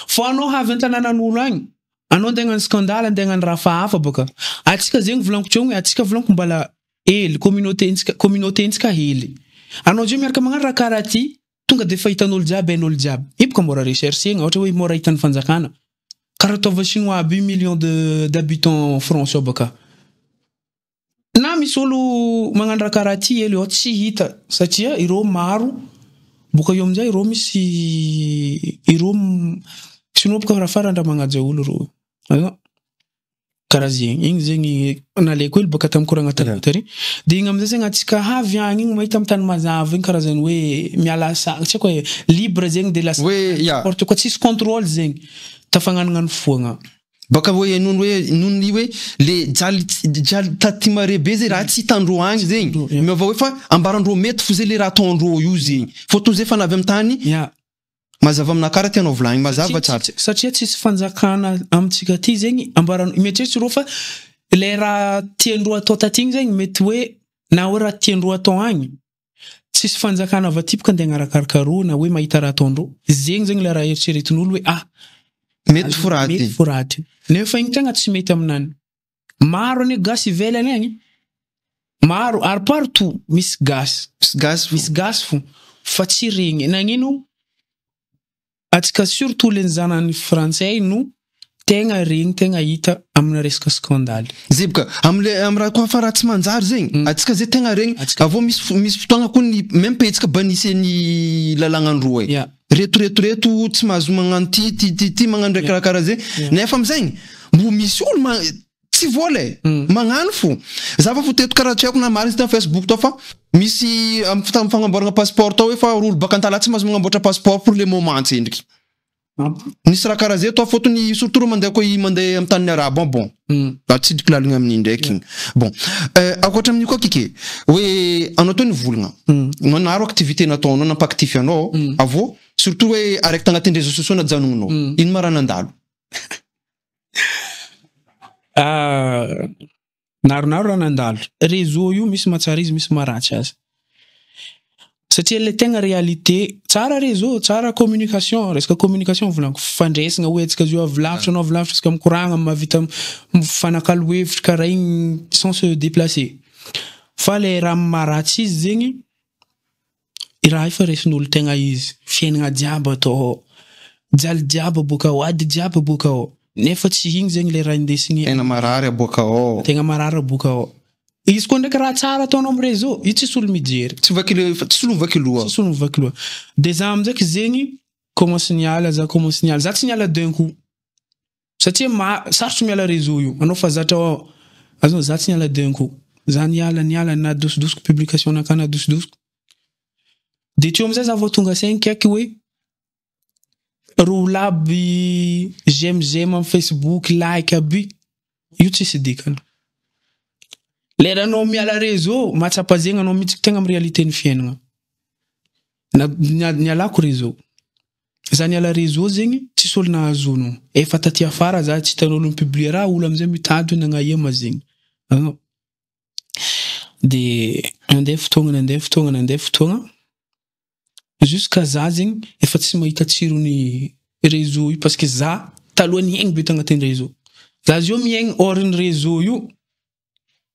Fa anao havy an-tanànan'olo agny, anao andeha hagnano scandale, andeha hagnano raha hafahafa bôka. Antsika zegny volagniko teo igny, antsika volagniko mbala hely, communauté-ntsika communauté-ntsika hely. Anao zao miaraka magnano raha karaha ty, tonga de efa hitan'olo jiaby, hain'olo jiaby. Io boka mora rechercher-gna, ohatra hoe mora hitan'ny fanjakana. Karaha ataova chinois aby io millions de d'habitants en France ao bôka. Na misy olo magnano raha karaha ty hely ao tsy hita satria ireo maro boka eo amin'izay ireo misy ireo chinois boka raha farany raha magnaja olo reo. Azonao? Karaha zegny. Igny zegny nalaiko hely baka tamin'ny koragna taloha tary. De igny amizay zegny antsika avy agny igny mahita amin'ny tany mazava igny karazany hoe miala sa tsy haiko e libre zegny de lasa Hoe ya. n'importe quoi tsisy contrôle zegny. Tafagnanognano foagna. Baka hoe noho ny hoe noho ny hoe le jaly jaly taty mare be zay raha tsy hitandreo agny zegny. Yeah. Miova hoe fa ambarandreo mety fo zay le raha ataondreo io zegny. Fôtony zay fa navy amin'ny tany Ya. mazava aminakahy raha tianao volagny mazava tsara. Satria tsisy fanjakana amintsika aty zegny ambarano mieritreritra ireo fa le raha tiandreo atao taty igny zegny mety hoe na hoe raha tiandreo atao agny tsisy fanjakana avy aty boka andeha agnarakaraka reo na hoe mahita raha ataondreo. Zegny zegny le raha eritreretin'olo hoe ah Mety fo raha ty. mety fo raha ty. Nefa igny tegna tsy mety aminany. Maro anie gasy ivelany agny. Maro ary partout misy gasy. Misy gasy fo. Misy gasy fo fa tsy regny. Nagnino atsika surtout le zanany frantsay no tegna regny tegna hita amina resaka scandale. Zay boka amle am raha koa fa raha tsy manjary zegny atsika zay tegna regny Atsika- avô misy misy fotoagna koa ny même pays tsika banise ny lalàgnandreo e. Yeah. Reto reto reto tsy mahazo magnano ty ty ty ty magnano ndraiky raha karaha zay. Yeah. Nefa amizegny mbo misy olo ma tsy vola e magnano fo. Za fa fo teto karaha tsy haiko na marina izy tamy Facebook tao fa misy am fagnamboarana passeport tao hoe fa olo baka antalaha tsy mahazo magnamboatra passeport pour le moment tsendriky. Nisy raha karaha zay tao fôtony surtout reo mandeha koa i mandeha amy tanin'ny arabo agny bon. Atsidiko lalina amin'iny ndraiky igny. Bon, ankoatra amin'io koa Kike, hoe anao teo nivolagna, anao naro activité nataonao nampactif anao, avô surtout hoe araiky tagnatin'ny réseaux sociaux najanononao. Ino ma raha nandalo? Ah, naronaro raha nandalo. Réseau io misy mahatsara izy misy maharatsy azy. Satria le tegna réalité, tsara réseau, tsara communication, resaka communication volaniko, fifandraisana hoe antsika zio avy lavitra anao avy lavitra antsika mikoragna mahavita mifanakalo hevitra karaha igny sans se déplacer. Fa le raha maharatsy izy zegny, i raha io fa raisin'olo tegna izy, fiainagna jiaby atao ao, jaly jiaby aboaka ao, ady jiaby aboaka ao. Nefa tsy igny zegny le raha indesigny. Tegna marary aboaka ao. Tegna marary aboaka ao. Izy koa ndraiky raha tsara ataonao amy réseau, io tsisy olo mijery. Tsy vaky le, tsy olo mivaky loha. Tsisy olo mivaky loha. De za amizaiky zegny, commence niala za, commence niala. Za tsy niala d'un coup. Satria sarotry miala réseau io. Anao fa zatra ao. Azonao, za tsy niala d'un coup. Za niala, niala, nadosodosoko publication naka nadosodosoko. De teo amizay za vao tonga saigny kaiky hoe ro aby j'aime j'aime amy Facebook, like aby, io tsisy dikany. Lera anao miala réseau, mahatsapa zegny anao mihitsy tegna amy réalité ny fiainagna. Nialako réseau. Za niala réseau zegny, tsisy olo nahazo ono. Efa taty afara za tsy hitan'olo mipublier raha, olo amizay mitady hoe nagnaia ma zegny. Azonao? De nandeha fotoagna, nandeha fotoagna, nandeha fotoagna. Jusqu'à za zegny efa tsy mahita tsirony réseau io parce que za taloha niaigny be tagnatin'ny réseau. Za zio miaigny hors ny réseau io,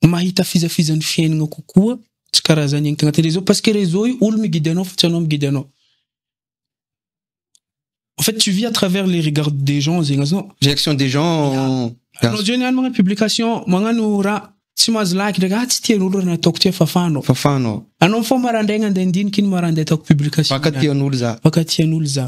mahita fizafizan'ny fiainagna kokoa tsy karaha za niaigny tagnatin'ny réseau parce que réseau io olo miguide anao fa tsy anao miguide anao. En fait, tu vis à travers les regards des gens zegny azonao. Réaction des gens. Anao zio niany magnano publication, magnano raha tsy mahazo like ndraiky, ah tsy tian'olo raha nataoko ty fafanao. Fafanao. Anao fô marandraigny andeha andiniky ino marandraigny ataoko publication. Baka tian'olo za. Baka tian'olo za.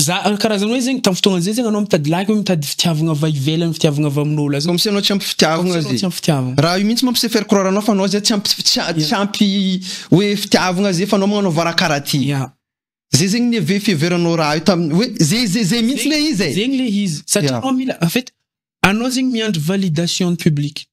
Za karazany hoe zegny tamin'ny fotoagna zay zegny anao mitady like hoe mitady fitiavagna avy ivelany, fitiavagna avy amin'olo. Azonao? Comme si anao tsy ampy fitiavagna Comme si anao zay. tsy ampy fitiavagna. Raha io mihitsy mampi se faire croire anao fa anao zay tsy ampy tsy ampy hoe fitiavagna zay fa anao magnano raha karaha ty. Ya. Zay zegny ny fiheveranao raha io tamin'ny hoe zay zay zay mihitsy le izy e. Zegny le izy. Satria Ya. anao mila en fait anao zegny miandry validation publique.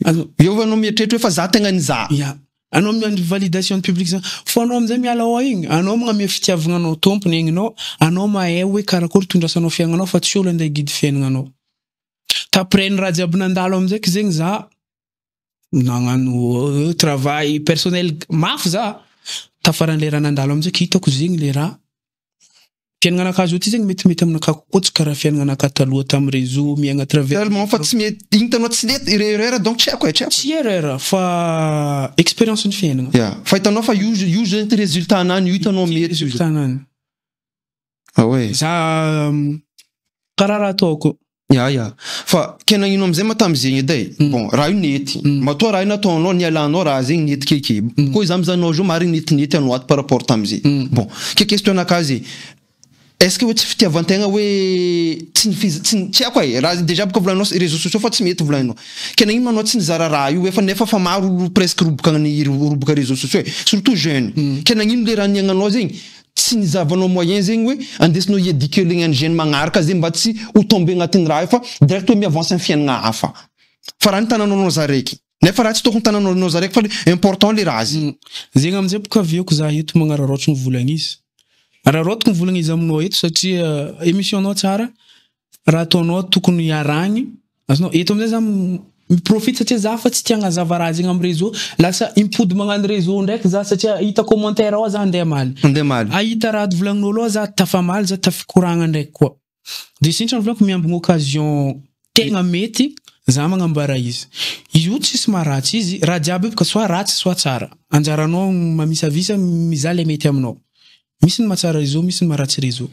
Azonao? Eo anao mieritreritra hoe fa za tegna ny za. Ya. Anao miandry validation ny public zany. Fô anao amizay miala ao igny, anao magnamia fitiavagna anao tompony egninao, anao mahay hoe karakory itondrasanao fiaignanao fa tsy olo andeha higuide fiaignananao. T'après ny raha jiaby nandalo amizay ko zegny za nagnano travail personnel mafy za, tafaran'le raha nandalo amizay ko hitako zegny le raha. Fiaignananakahy zao ty zegny metimety aminakahy kokoa tsy karaha fiaignananakahy taloha tamy réseau miaigna à travers. Tellement fa tsy mety, igny hitanao tsy nety, erreur donc tsy haiko e, tsy haiko. Tsy erreur fa expérience ny fiaignana. Ya, fa hitanao fa io io zegny ty résultat anany, io hitanao mety. Résultat anany. Ah ouais. Za karaha raha ataoko. Ya ya. Fa ke nagnino amizay ma tamizegny edy e? Bon, raha io nety. Matoa raha io nataonao nialanao raha zegny nety keke. Koa iza mizaha anao zao marigny netinety anao ato par rapport tamizay. Bon, ke question nakahy ze, est ce que hoe tsy fitiavantegna hoe tsy nifiz- tsy tsy haiko e, raha dejà boka volaninao réseaux sociaux fa tsy mety volaninao. Ke nagnino ma anao tsy nizara raha io efa nefa fa maro olo presque roboka ny roboka réseaux sociaux e, surtout jeune. Ke nagnino le raha niaignanao zegny tsy nizahavanao moyen zegny hoe andesinao hi-éduquer le ny jeune magnaraka zegny mba tsy ho tomber agnatin'ny raha io fa direct hoe mi-avance amin'ny fiaignana hafa. Fa raha ny tananao za raiky. Nefa raha tsy tokony tananao za raiky fa le important le raha zegny. Zegny amizay boka aviako za eto magnararaotro mivolagna izy. Araraotiko mivolagna izy aminao eto satria émission nao tsara, raha ataonao tokony hiaragny. Azonao eto amizay za miprofite satria za fa tsy tia hagnazava raha zegny amy réseau, lasa impody magnano réseau ndraiky za satria hita commentaire ao za andeha hamaly. Andeha hamaly. Ahita raha volagnin'olo ao za tafamaly za tafikoragna ndraiky koa. De sintra volaniko miambigny occasion tegna mety za magnambara izy. Izy io tsisy maharatsy izy, raha jiaby io boka soit ratsy soit tsara. Anjaranao mamisavisa mizaha le mety aminao. Misy ny mahatsara réseau, misy ny maharatsy réseau.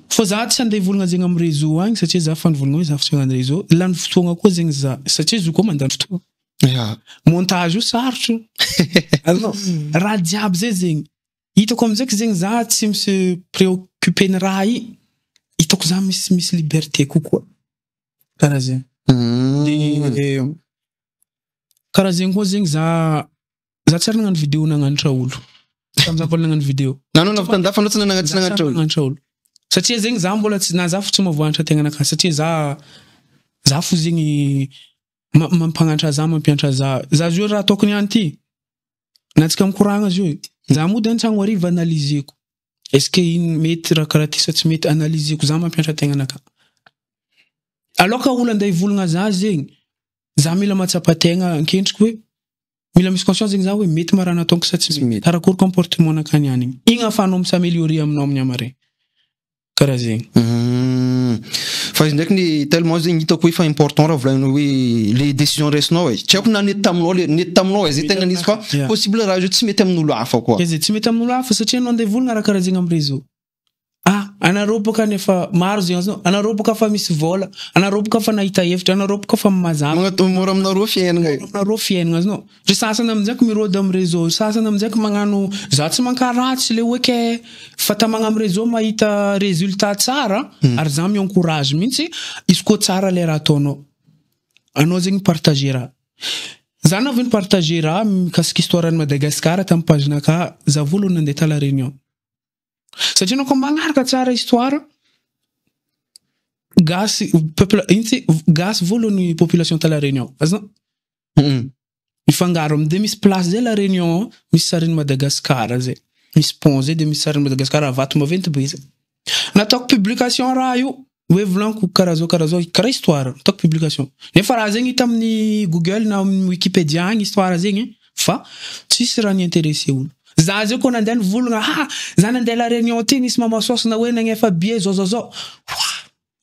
Fa za tsy andeha hivolagna zegny amy réseau agny satria za fa nivolagna hoe za fa tsy hagnano réseau. Lany fotoagna koa zegny za satria izy io koa mandany fotoagna. Ya. Montage io sarotro. Azonao? Raha jiaby zay zegny. Hitako amizay ko zegny za tsy mi-se préoccuper ny raha i, hitako za misy misy liberté kokoa. Karaha zegny. De karaha zegny koa zegny za za tsy ary nagnano vidéo nagnanatra olo. Tamy za mbola nagnano vidéo. Na anao navy tandafy anao tsy nanana tsy nagnanatra olo. Nagnanatra olo. Satria zegny za mbola tsy na za fo tsy mahavoanatra tegnanakahy satria za za fo zegny mampagnanatra za mampianatra za. Za zio raha ataoko niany ty. Na antsika mikoragna zio e. Za mody antragno hariva analyseko. Est-ce que iny mety raha karaha ty sa tsy mety analyseko za mampianatra tegnanakahy. Alors que olo andeha hivolagna za zegny, za mila mahatsapa tegna ankendriky hoe mila misy conscience zegny za hoe mety ma raha nataoko sa tsy mety. Karakory comportement nakany niany igny. Igny ahafahanao mi-s'améliorer aminao amin'ny hamaray. Karaha zegny. Fa izy ndraiky ny tellement zegny hitako hoe fa important raha volagninao hoe le décision raisinao e. Tsy haiko na nety taminao le nety taminao e, zay tegna nisy fa possible raha io tsy mety amin'olo hafa koa. Izy tsy mety amin'olo hafa satria anao andeha hivolagna raha karaha zegny amin'ny réseau. Ah, anareo boka nefa maro zegny azonao, anareo boka fa misy vôla, anareo boka fa nahita hevitra, anareo boka fa mazava. Magnatao mora aminareo fiaignana e. Mora aminareo fiaignana azonao. Ry sasany amizay ko mirôdy amin'ny réseau, ry sasany amizay ko magnano za tsy mankaratsy le hoe ke fa tamagna amin'ny réseau mahita résultat tsara ary za mi-encourage mihitsy izy koa tsara le raha ataonao. Anao zegny mi-partager raha. Za navy ni-partager raha mikasika histoire an'i Madagascar tamin'ny page nakahy, za voalohany nandeha ta la Réunion. Satria anao koa magnaraka tsara histoire gasy peuple ino ty gasy voalohany population ta la Réunion. Azonao? Mifangaro am'de misy place zay la Réunion misy sarin'i Madagascar zay. Misy pont zay de misy sarin'i Madagascar vato maventy be zay. Nataoko publication raha io hoe volaniko karaha zao karaha zao karaha histoire nataoko publication. Nefa raha zegny hita amin'ny Google na amin'ny Wikipedia agny histoire zegny fa tsisy raha ni-intéressé olo. Za zay koa nandeha nivolagna ah za nandeha la Réunion ty nisy mama sauce na hoe nagnefa billet zao zao zao.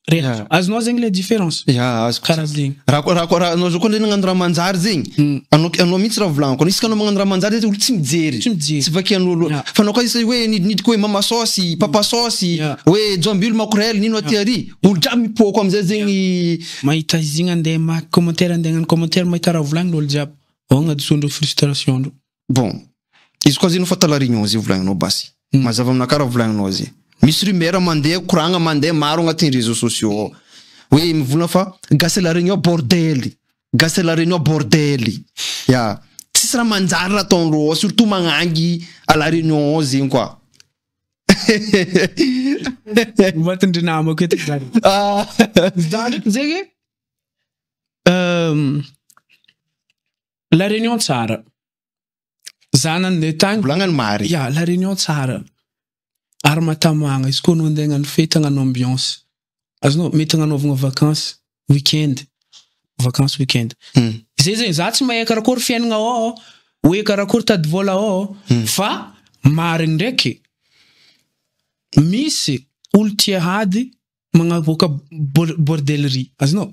Re azonao zegny le différence. Ya, azoko. Karaha zegny. Raha ko- raha ko- raha anao zao koa ndray nagnano raha manjary zegny. Anao anao mihitsy raha volaniko. Isaka anao magnano raha manjary zegny olo tsy mijery. Tsy mijery. Tsy vakian'olo. Ya. Fa anao koa isa hoe nidinidiko hoe mama sauce, papa sauce, Ya. hoe jambilo makorel nino aty ary. Olo jiaby mipoko amizay zegny. Mahita izy igny andeha mamaky commentaire andeha hagnano commentaire mahita raha volagnin'olo jiaby. Ao agnadisoandreo frustration ndreo. Bon, izy koa zegny fa ta la Réunion zay volagninao basy. Mazava aminakahy raha volagninao zay. Misy rumeur mandeha, koragna mandeha maro agnatin'ny réseaux sociaux ao. Hoe mivolagna fa gasy la Réunion bordel. Gasy la Réunion bordel. Ya. Tsisy raha manjary raha ataondreo ao, surtout magnangy à la Réunion ao zegny koa. Matin-dry namako eto zany. Ah. Za ndraiky zegny La Réunion tsara. Za nandeha tagny. Volagnany mary. Ya, La Réunion tsara. Ary mahatamagna izy koa anao andeha hagnano fety hagnano ambiance. Azonao, mety hagnanaovagna vacances, week-end. Vacances week-end. Zay zegny, za tsy mahay karakory fiaignana ao, hoe karakory tady vôla ao, fa marigny ndraiky, misy olo tia hady magnaboaka bordellerie. Azonao?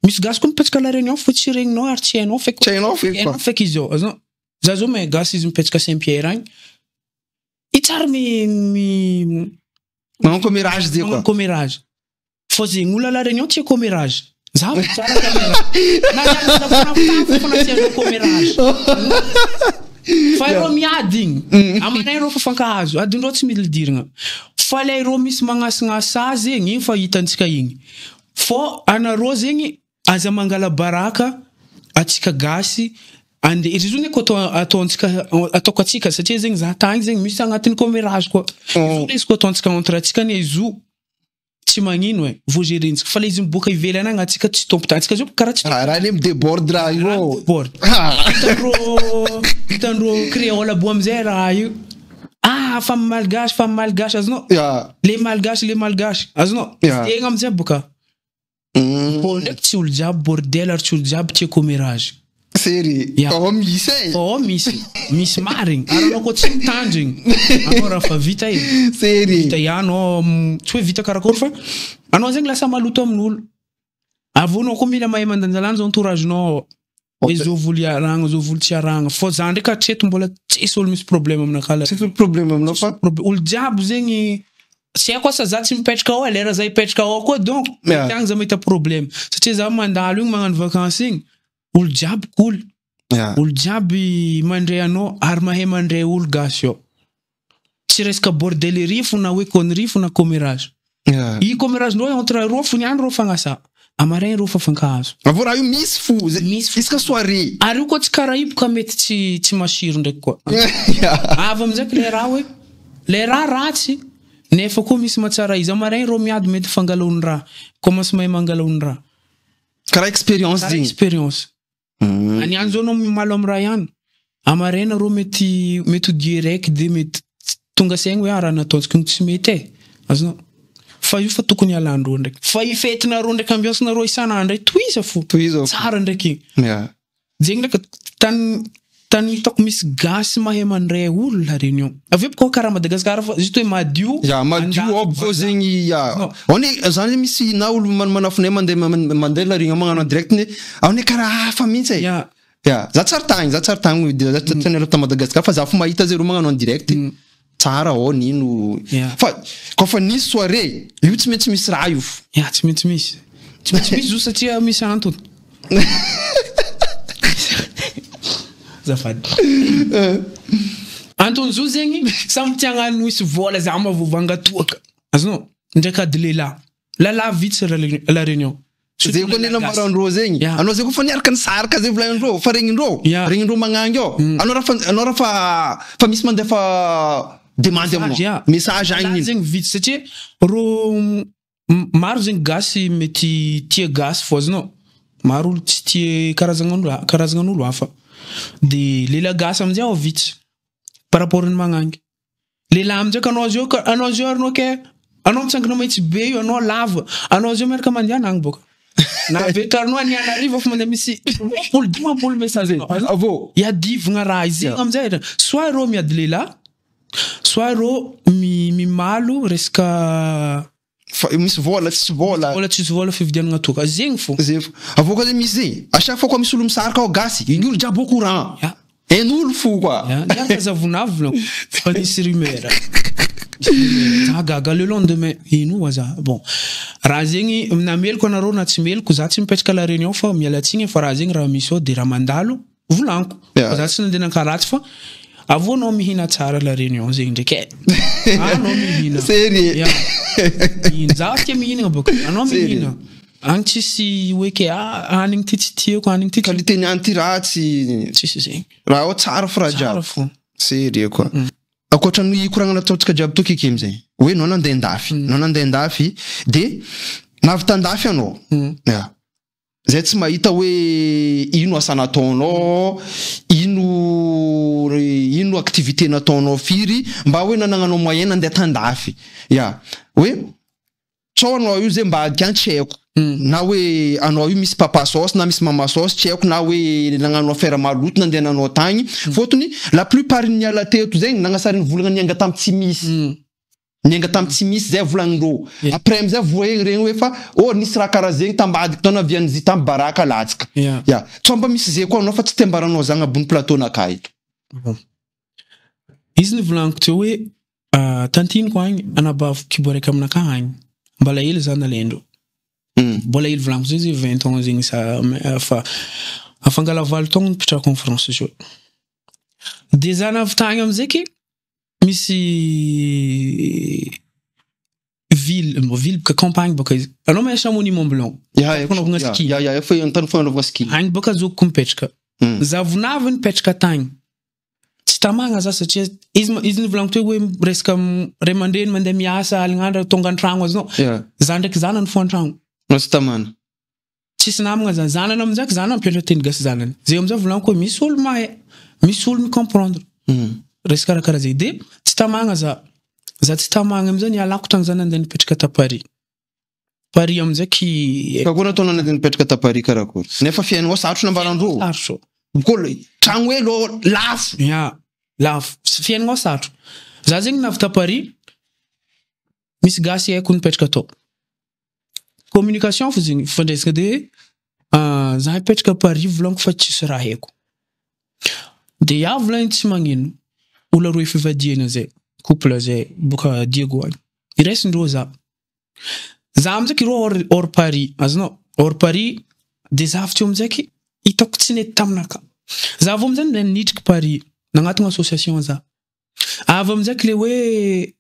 Misy gasy koa mipetraka La Réunion fô tsy regninao ary tsy hainao feky. Tsy hainao feky Hainao feky izy ao. Azonao? Za zao mahay gasy izy mipetraka Saint Pierre agny. I tsary mi mi Magnano commérage zay magnano koa. commérage. Fô zegny olo à La Réunion tia commérage. Za fo tsara caméra. Na za fo na tia commérage. Fa ireo miady igny. Amanay ireo fa fankahazo. Adindreo tsy mila idiragna. Fa lay ireo misy magnasignasa zegny igny fa hitantsika igny. Fô anareo zegny aza mangala baraka atsika gasy andeha izy io ko atao ataontsika ataoko atsika satria zegny za tagny zegny misy agnatin'ny commérage koa. Izy io izy ko ataontsika entre atsika anie izy io tsy magnino e voagerentsika fa le izy miboaka ivelany agny atsika tsy tompon-tany atsika zao karaha tsy Raha raha le midéborde raha io. bord. Hitandreo hitandreo créole aby amizay raha io. Ah fa malgache fa malgache azonao. Ya. Les malgaches les malgaches azonao. Ya. Zegny amizay boka. Fô ndraiky tsy olo jiaby bordel ary tsy olo jiaby tia commérage. Sérieux. Ya. Fa misy e. Fa ao misy misy marigny ary anao koa tsy mitandrigny anao raha fa vita e. Sérieux. Vita ihany anao tsy hoe vita karakory fa anao zegny lasa maloto amin'olo. Avy eo anao koa mila mahay mandanjalanja entourage-nao. Hoe zao volo iarahagna zao volo tsy iarahagna. Fô za ndraiky hatreto mbola tsisy olo misy problème aminakahy la. Tsy problème aminao fa Olo jiaby zegny tsy haiko asa za tsy mipetraka ao e, lera za hipetraka ao koa donc mety agny za mahita problème satria za mandalo igny magnano vacances igny olo jiaby cool. Olo jiaby mandray anao ary mahay mandray olo gasy ao. Tsy resaka bordellerie fo na hoe connerie fo na commérage. I commérage ndreo entre roa fo niany reo fagnasa. Amaray reo fa fankahazo. Avô raha io misy fo. Misy fo. Isaka soirée. Ary io koa tsy karaha ka mety tsy tsy masiro ndraiky koa. Avy amizay le raha hoe le raha ratsy nefa koa misy mahatsara izy. Amaray reo miady mety fangalony raha. Commence mahay mangalony raha. Karaha expérience Karaha zegny. expérience. Aniany zao anao mimalo amy raha ihany. Amarena reo mety mety ho direct de mety tonga saigny hoe ah raha nataontsika igny tsy mety e. Azonao? Fa io fa tokony ialandreo ndraiky. Fa i fetinareo ndraiky ambiance nareo isan'andro e, tohiza fo. Tohiza fo. Tsara ndraiky igny. Zegny ndraiky tany tany hitako misy gasy mahay mandray olo La Réunion. Avy eo bôka karaha Madagasikara fa juste hoe madio. Ya madio Andafy ao bôka zegny ya. No. Ao ne zany misy na olo manafinay mandeha mandeha La Réunion magnano en direct ne ao ne karaha hafa mihitsy e. Ya. Ya, za tsary tagny, za tsary tagny, za tsy niala ta Madagasikara fa za fo mahita zareo magnano en direct. Tsara ao nino. Fa kofa nisy soirée, io tsy maintsy misy raha io fo. Ya, tsy maintsy misy. Tsy maintsy misy zo satria misy antony. Zafady. Antony zo zegny samy tia hagnano misy vola za mavovanga toaka. Azonao? Ndraiky ady lehilahy. Lalahy vitsy La Réunion. Zay koa nila ambarandreo zegny. Ya. Anao zay koa fa niaraka nisaraka zay volagnindreo, fa regnindreo. Ya. Regnindreo magnangy ao. Anao raha fa anao raha fa fa misy mandefa demande aminao. Ya. Message agny Lalahy iny. zegny vitsy satria ro maro zegny gasy mety tia gasy fô azonao. Maro olo tsy tia karazan'olo karazan'olo hafa. De lehilahy gasy amizay ao vitsy par rapport ny magnangy. Lehilahy amizay ka anao zio ka anao zio arinao ke anao mitsangana mahitsy be io anao lava anao zio miaraka mandeha agny boka. Na vetrarinao anianarivo fa mandeha misy 50 message anao. Avô. Iadivagna raha izy zegny amizay soit reo miady lehilahy soit reo mimalo resaka Fa misy vola tsisy vola. vola tsisy vola fividianana toaka zegny fo. Zegny fo. Avô koa zegny misy zegny. À chaque fois koa misy olo misaraka ao gasy, igny olo jiaby au courant. Ya. Hain'olo fo koa. Ya, niaraka zavonavona fa nisy rumeur. Za gaga le lendemain ino aza. Bon. Raha zegny na meloko anareo na tsy meloko za tsy mipetraka La Réunion fa miala tsigny fa raha zegny raha misy ao de raha mandalo volaniko. Ya. Fa za tsy nandeha nankaratsy fa avô anao mihina tsara La Réunion zegny ndraiky e. Anao mihina. Sérieux. Ya. Mihina. Za tia mihinagna bôka. Anao Sérieux. mihina. Agny tsisy hoe ke ah hanigny ty tsy tiako hanigny ty tsy Qualité ny any ty ratsy. tsisy zegny. Raha ao tsara fo raha Tsara jiaby. fo. Sérieux koa. Ankoatran'ny koragna nataontsika jiaby to keky amizay. Hoe anao nandeha andafy, anao nandeha andafy de navy tandafy anao. Ya. Zay tsy mahita hoe ino asa nataonao, ino ino activité nataonao firy mba hoe nanagnanao moyen nandeha tandafy ya hoe tsao anao io zay mba adika tsy haiko na hoe anao io misy papa sauce na misy mama sauce, tsy haiko, na hoe nagnano affaire maloto nandeha nanao tagny. Fôtony la plupart niala teto zegny nagnasariny volagna nianga tamy tsy misy, nianga tamy tsy misy zay volagnindreo. Après amizay voegny regny hoe fa oh, nisy raha karaha zegny tambadiky tao navian'izy tamy baraka latsaka. Ya, tsao mba misy zay koa anao fa tsy tembaranao zagny ambony plateau naka eto. Bon. Izy ny volaniko teo hoe tantiniko agny, anabaviko kibo araiky aminakahy agny, mbala hely za nalaindreo. Mbola hely volaniko zay zay 20 ans zegny sa fa afangala 8 taogno nipetrahako en France zio. De za navy tagny amizay ke misy ville, bon, ville boka campagne boka izy. Anao mahay Chamonix Mont Blanc? Ya. Fanaovagna ski. Ya, fa antany fanaovagna ski. Agny boka zokiko mipetraka. Za vonavy nipetraka tagny. Tsy tamagna za satria izy nivolaniko teo hoe resaka ray aman-dreny mandeha miasa alignandra tonga an-tragno azonao. Za ndraiky zanany fo an-tragno. Anao tsy tamana. Tsisy namagna zany. Zanany amizay zanany mampianatra teny gasy zanany. Zay amizay volaniko hoe misy olo mahay, misy olo micomprendre. Resaka karakaraha zay. De tsy tamagna za. Za tsy tamagna amizay nialako tagny za nandeha nipetraka ta Paris. Paris amizay ki Kakory nataonao nandeha nipetraka ta Paris karakory? Nefa fiainanao sarotro nambarandreo. Sarotro. Ko tragno hely ô lafo. Ya, lafo. Fiainanao sarotro. Za zegny navy ta Paris, misy gasy haiko nipetraka tao. Communication fo zegny, fifandraisana de za hipetraka Paris volaniko fa tsisy raha haiko. De ia volagny tsy magnino. Olo aroe fivadiana zay, couple zay boka Diego agny. Iraisindreo za. Za amizay ireo hors Paris, azonao? Hors Paris, de za avy teo amizay hitako tsy nety taminaka. Za avy amizay nidriky Paris, nagnatona association za. Avy amizay le hoe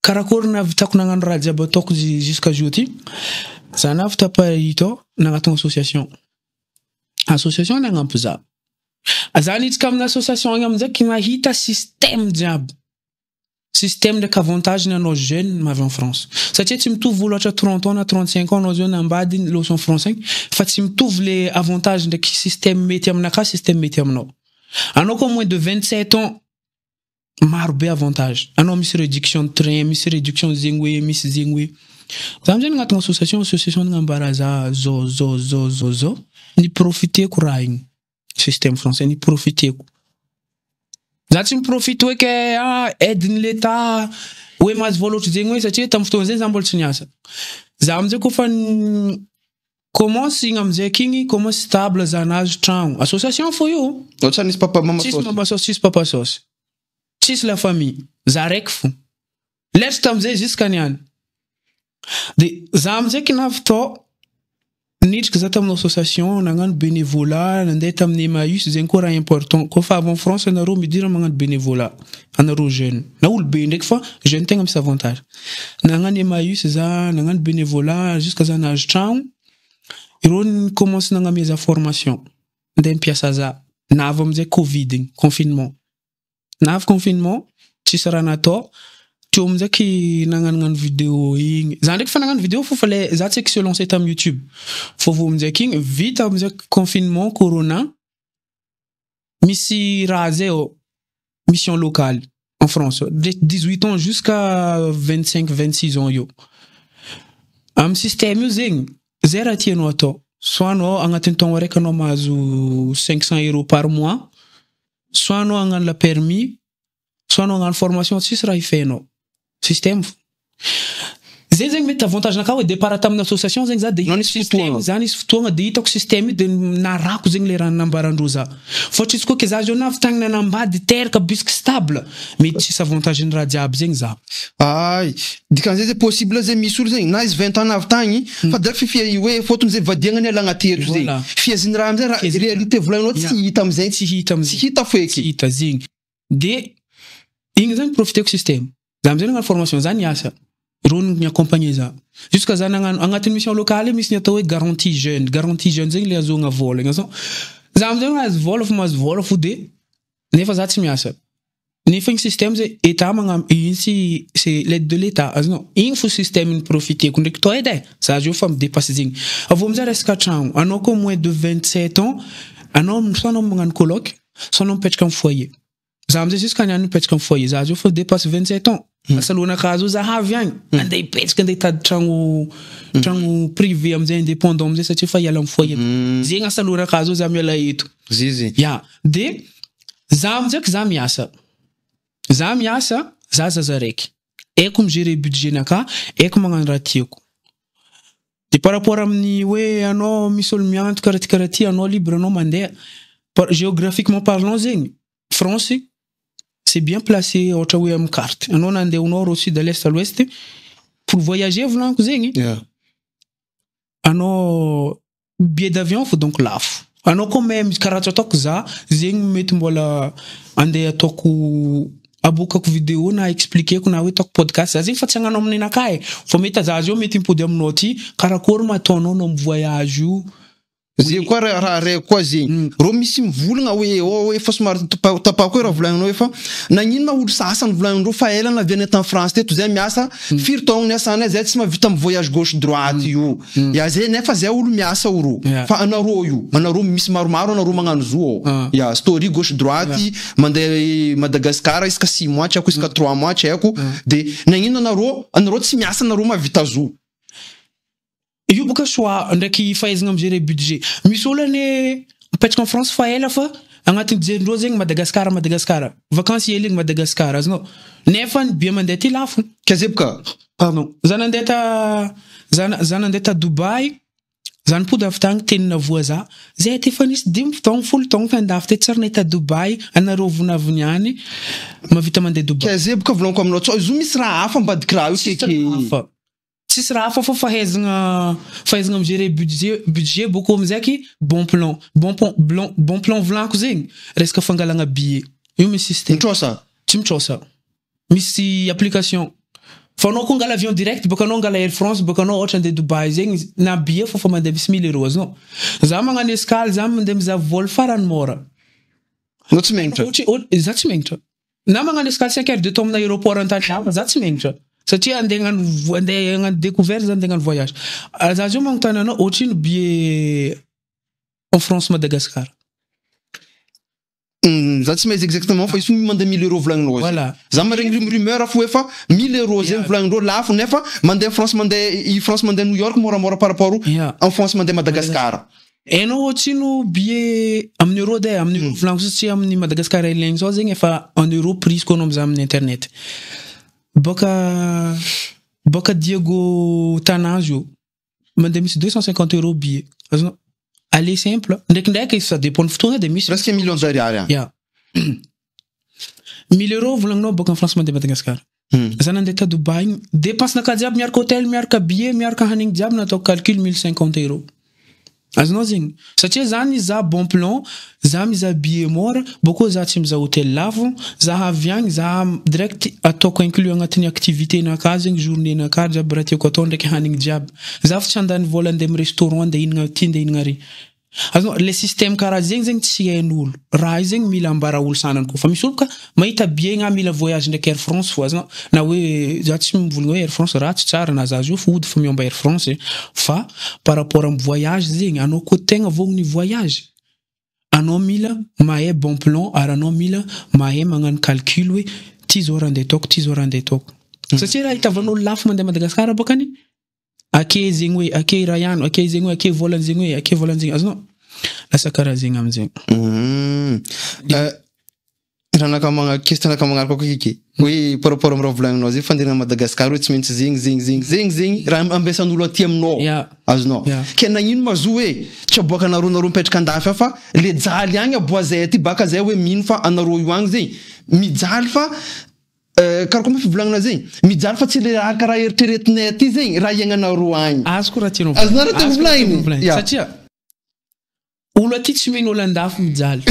karakory nahavitako nagnano raha jiaby ataoko jusqu'à jour ty. Za navy ta Paris tao nagnatona association. Association nagnampy za. Za niditra amin'ny association agny amizay nahita système jiaby. Système ndraiky avantage ny anao jeune mavy en France. Satria tsy mitovy olo ohatra 30 ans na 35 ans anao zao nambady loso en France agny fa tsy mitovy le avantage ndraiky système mety aminakahy, système mety aminao. Anao koa moins de 27 ans maro be avantage. Anao misy réduction de train, misy réduction zegny hoe misy zegny hoe. Za amizay nagnatona association, association nagnambara za zao zao zao zao zao. Niprofiteko raha igny. Système français niprofiteko. Za tsy miprofite hoe ke aide ny l'État hoe mahazo vola ohatry zegny hoe satria tamin'ny fotoana zay za mbola tsy niasa. Za amizay kofa commence igny amizay kigny commence stable za nahazo tragno. Association fo io. Ohatry nisy papa mama Tsisy sauce. Mama sauce, tsisy papa sauce. Tsisy la famille. Za raiky fo. Letry tamizay jusqu'à niany. De za amizay kinavy tao nidriky za tamin'ny association nagnano bénévolat, nandeha tamin'ny Emmaüs zegny koa raha important koa avy en France anareo midira magnano bénévolat, anareo jeune na olo be ndraiky fa jeune tegna misy avantage. Nagnano Emmaüs za, nagnano bénévolat jusqu'à za nahazo tragno. Ireo ny commence nagnamia za formation ndeha mpiasa za. Navy amizay Covid igny, confinement, navy confinement, tsisy raha natao teo amizay ki nagnanognano vidéo igny za ndraiky fa nagnano vidéo fo fa le za tsy se lancer tamy YouTube fô vo amizay kigny vita amizay confinement corona. Misy raha zay ao mission locale en France de 18 ans jusqu'à 25 26 ans io. Amy système io zegny zay raha tianao atao, soit anao agnatin'ny taogno araiky anao mahazo 500 euros par mois, soit anao hagnano la permis, soit anao hagnano formation, tsisy raha ifenao système fo zay. Zegny mety avantage naka hoe départ tamin'ny association zegny za de Non, nisy système fotoagna. Za nisy fotoagna de hitako système io de narako zegny le raha nambarandreo za fa tsisy koa ke za zao navy tagny nanambady teraka bisque stable mety tsisy avantage ny raha jiaby zegny za. Ay, dikan'izay zay possible zay misy olo zegny na izy 20 ans navy tagny fa direct fifia hoe fôtony zay vadiagna ny alagna teto zegny. Voilà. Fiaziny raha amizay raha Fiaziny- réalité volaninao tsy hita amizay. Tsy hita amizay. Tsy hita foeky. Tsy hita zegny de igny zany profiteko système za amizay nagnano formation, za niasa, reo ny accompagner za jusqu'à za nagnano agnatin'ny mission locale io. Misy ny atao hoe garantie jeune, garantie jeune zegny le azoagna vola igny azao. Za amizay mahazo vola fo, mahazo vola fo de nefa za tsy miasa nefa igny système zay état magnano igny sy c'est l'aide de l'État azonao igny fo système ny profiteko ndraiky tô edy e. Za zio fa midépasse zegny avô amizay resaka tragno anao koa moins de 27 ans anao soit anao magnano coloc. Soit anao mipetraka amin'ny foyer. Za amizay jusqu'à niany mipetraka amin'ny foyer. Za zio fa dépasse 27 ans. Asa lohanakahy zao za avy agny. Andeha hipetraka andeha hitady tragno tragno privé amizay, indépendant amizay, satria fa hiala amin'ny foyer. Zegny asa lohanakahy zao za miala eto. Zizy. Ya, de za amizay za miasa. Za miasa, za zaza raiky. Haiko migérer budget-nakahy, haiko magnano raha tiako. De par rapport amin'ny hoe anao misy olo miantoka karaha ty karaha ty, anao libre anao mandeha. Géographiquement parlant zegny, France c'est bien placé ohatra hoe amin'ny carte. Anao na andeha au nord, au sud, à l'est, à l'ouest, pour voyager volaniko zegny, anao billet d'avion fo donc lafo. Anao koa même karaha tsy ataoko za, zegny mety mbola andeha ataoko aboakako vidéo na expliqueko na hoe ataoko podcast. Za zegny fa tsy hagnano amin'ny anakahy e. Fa mety za zio mety mipody aminao aty, karakory ma ataonao anao mivoyage io. Zegny koa raha raiky koa zegny. Rô misy mivolagna hoe oh hoe fa somary tapako hoe raha volagninao hoe fa nagnino ma olo sasany volagnindreo fa ela naviany tany France teto zay miasa firy taogno niasanay zay tsy mahavita mivoyage gauche droite io. Ya zay nefa zay olo miasa oro. Fa anareo io, anareo misy maromaro anareo magnano zo ao. Ya story gauche droite mandeha Madagascar isaka 6 mois tsy haiko, isaka 3 mois tsy haiko. De nagnino anareo tsy miasa anareo mahavita zo? Io boka choix ndraiky fahaizana migérer budget. Misy olo ane mipetraka en France fa ela fa agnatin'ny jerindreo zegny Madagascar, Madagascar. Vacances hely igny Madagascar azonao. Nefa ny billet mandeha ty lafo. Ka zay boka. Pardon. Za nandeha ta Dubai. Za nipody avy tagny tenina voa za. Zay ty efa nisy 5 taogno, 10 taogno tandafy ty tsary nahita Dubai, anareo vonavony any mahavita mandeha Dubai. Ka zay boka volaniko aminao tsao izy io misy raha hafa ambadiky raha io Tsisy keky. raha hafa. Tsisy raha hafa fa fahaizana migérer budget boko amizay bon plan. Bon plan, blanc, bon plan volaniko zegny resaka fangalagna billet. Io misy système. Mitrosa. Tsy mitrosa. Misy application. Fa anao koa angala avion direct, baka anao angala Air France, baka anao ohatra andeha Dubai zegny, na billet fa mandeha misy 1000 euros azonao. Za magnano escale, za mandeha mizaha vol farany mora. Anao tsy magnitra. Ohatra, za tsy magnitra. Na magnano escale 5 heures de temps amina aéroport antany hafa, za tsy magnitra. Satria andeha hagnano découverte, za andeha hagnano voyage. Za zio magnontany anao, ohatrino billet en France Madagascar? Za tsy mahay exactement fa izy mandeha 1000 euros volagninao izy. Voilà. Za maregny rumeur fo efa 1000 euros zegny volagnindreo lafo nefa mandeha France mandeha i France mandeha New York moramora par rapport en France mandeha Madagascar. Hainao ohatrino billet amin'ny euro de amin'ny volagniko satria amin'ny Madagascar Airlines zao zegny efa en euro prix koa anao mizaha amin'ny internet. Boka Diego Tanazo io mandeha misy 250 euros billet. Azonao? Aller simple. Ndraikindraiky ça dépend ny fotoagna de misy presque million d'ariary agny. Ya. 1000 euros volagninao boka en France mandeha Madagascar. Za nandeha ta Dubai igny, dépense naka jiaby miaraka hôtel, miaraka billet, miaraka hanigny jiaby natao calcul 1050 euros. Azonao zegny? Satria zany za bon plan, za mizaha billet mora, boko za tsy mizaha hôtel lafo, za avy agny za direct ataoko inclus agnatin'ny activité naka zegny journée naka jiaby raha tiako atao ndraiky hanigny jiaby. Za fa tsy handany vola andeha amy restaurant andeha hihinagna ty andeha hihinagna ary. Azonao le système karaha zegny zegny tsy hain'olo. Raha io zegny mila ambara olo sanany koa. Fa misy olo ka mahita billet gna mila voyage ndraiky Air France fo azonao. Na hoe za tsy mivolagna hoe Air France ratsy tsara na za zio fo ody fa miomba Air France fa par rapport amy voyage zegny anao koa tegna vognony voyage. Anao mila mahay bon plan ary anao mila mahay magnano calcul hoe ty zao raha andeha ataoko, ty zao raha andeha ataoko. Satria raha hitavan'olo lafo mandeha Madagascar bôkany ake zegny hoe ake raha ihany, ake zegny hoe ake volany zegny hoe ake volany zegny azonao. Lasa karaha zegny amizegny. Raha naka question naka magnaraka koa keky. Hoe par rapport amy raha volagninao zay fandehanana Madagascar hoe tsy maintsy zegny zegny zegny zegny zegny raha ambesan'olo aty aminao. Azonao. Ke nagnino ma zo hoe tsy aboaka anareo nareo mipetraka andafy ao fa le jaly agny aboa zay aty baka zay hoe mino fa anareo io agny zegny mijaly fa karaha koa fivolagnana zegny mijaly fa tsy le raha karaha eritreretinay aty zegny raha iainanareo agny. Azoko raha tianao Azonao raha tianao Azoko raha tianao volagniny. volagniny. Satria olo aty tsy mino olo andafy mijaly.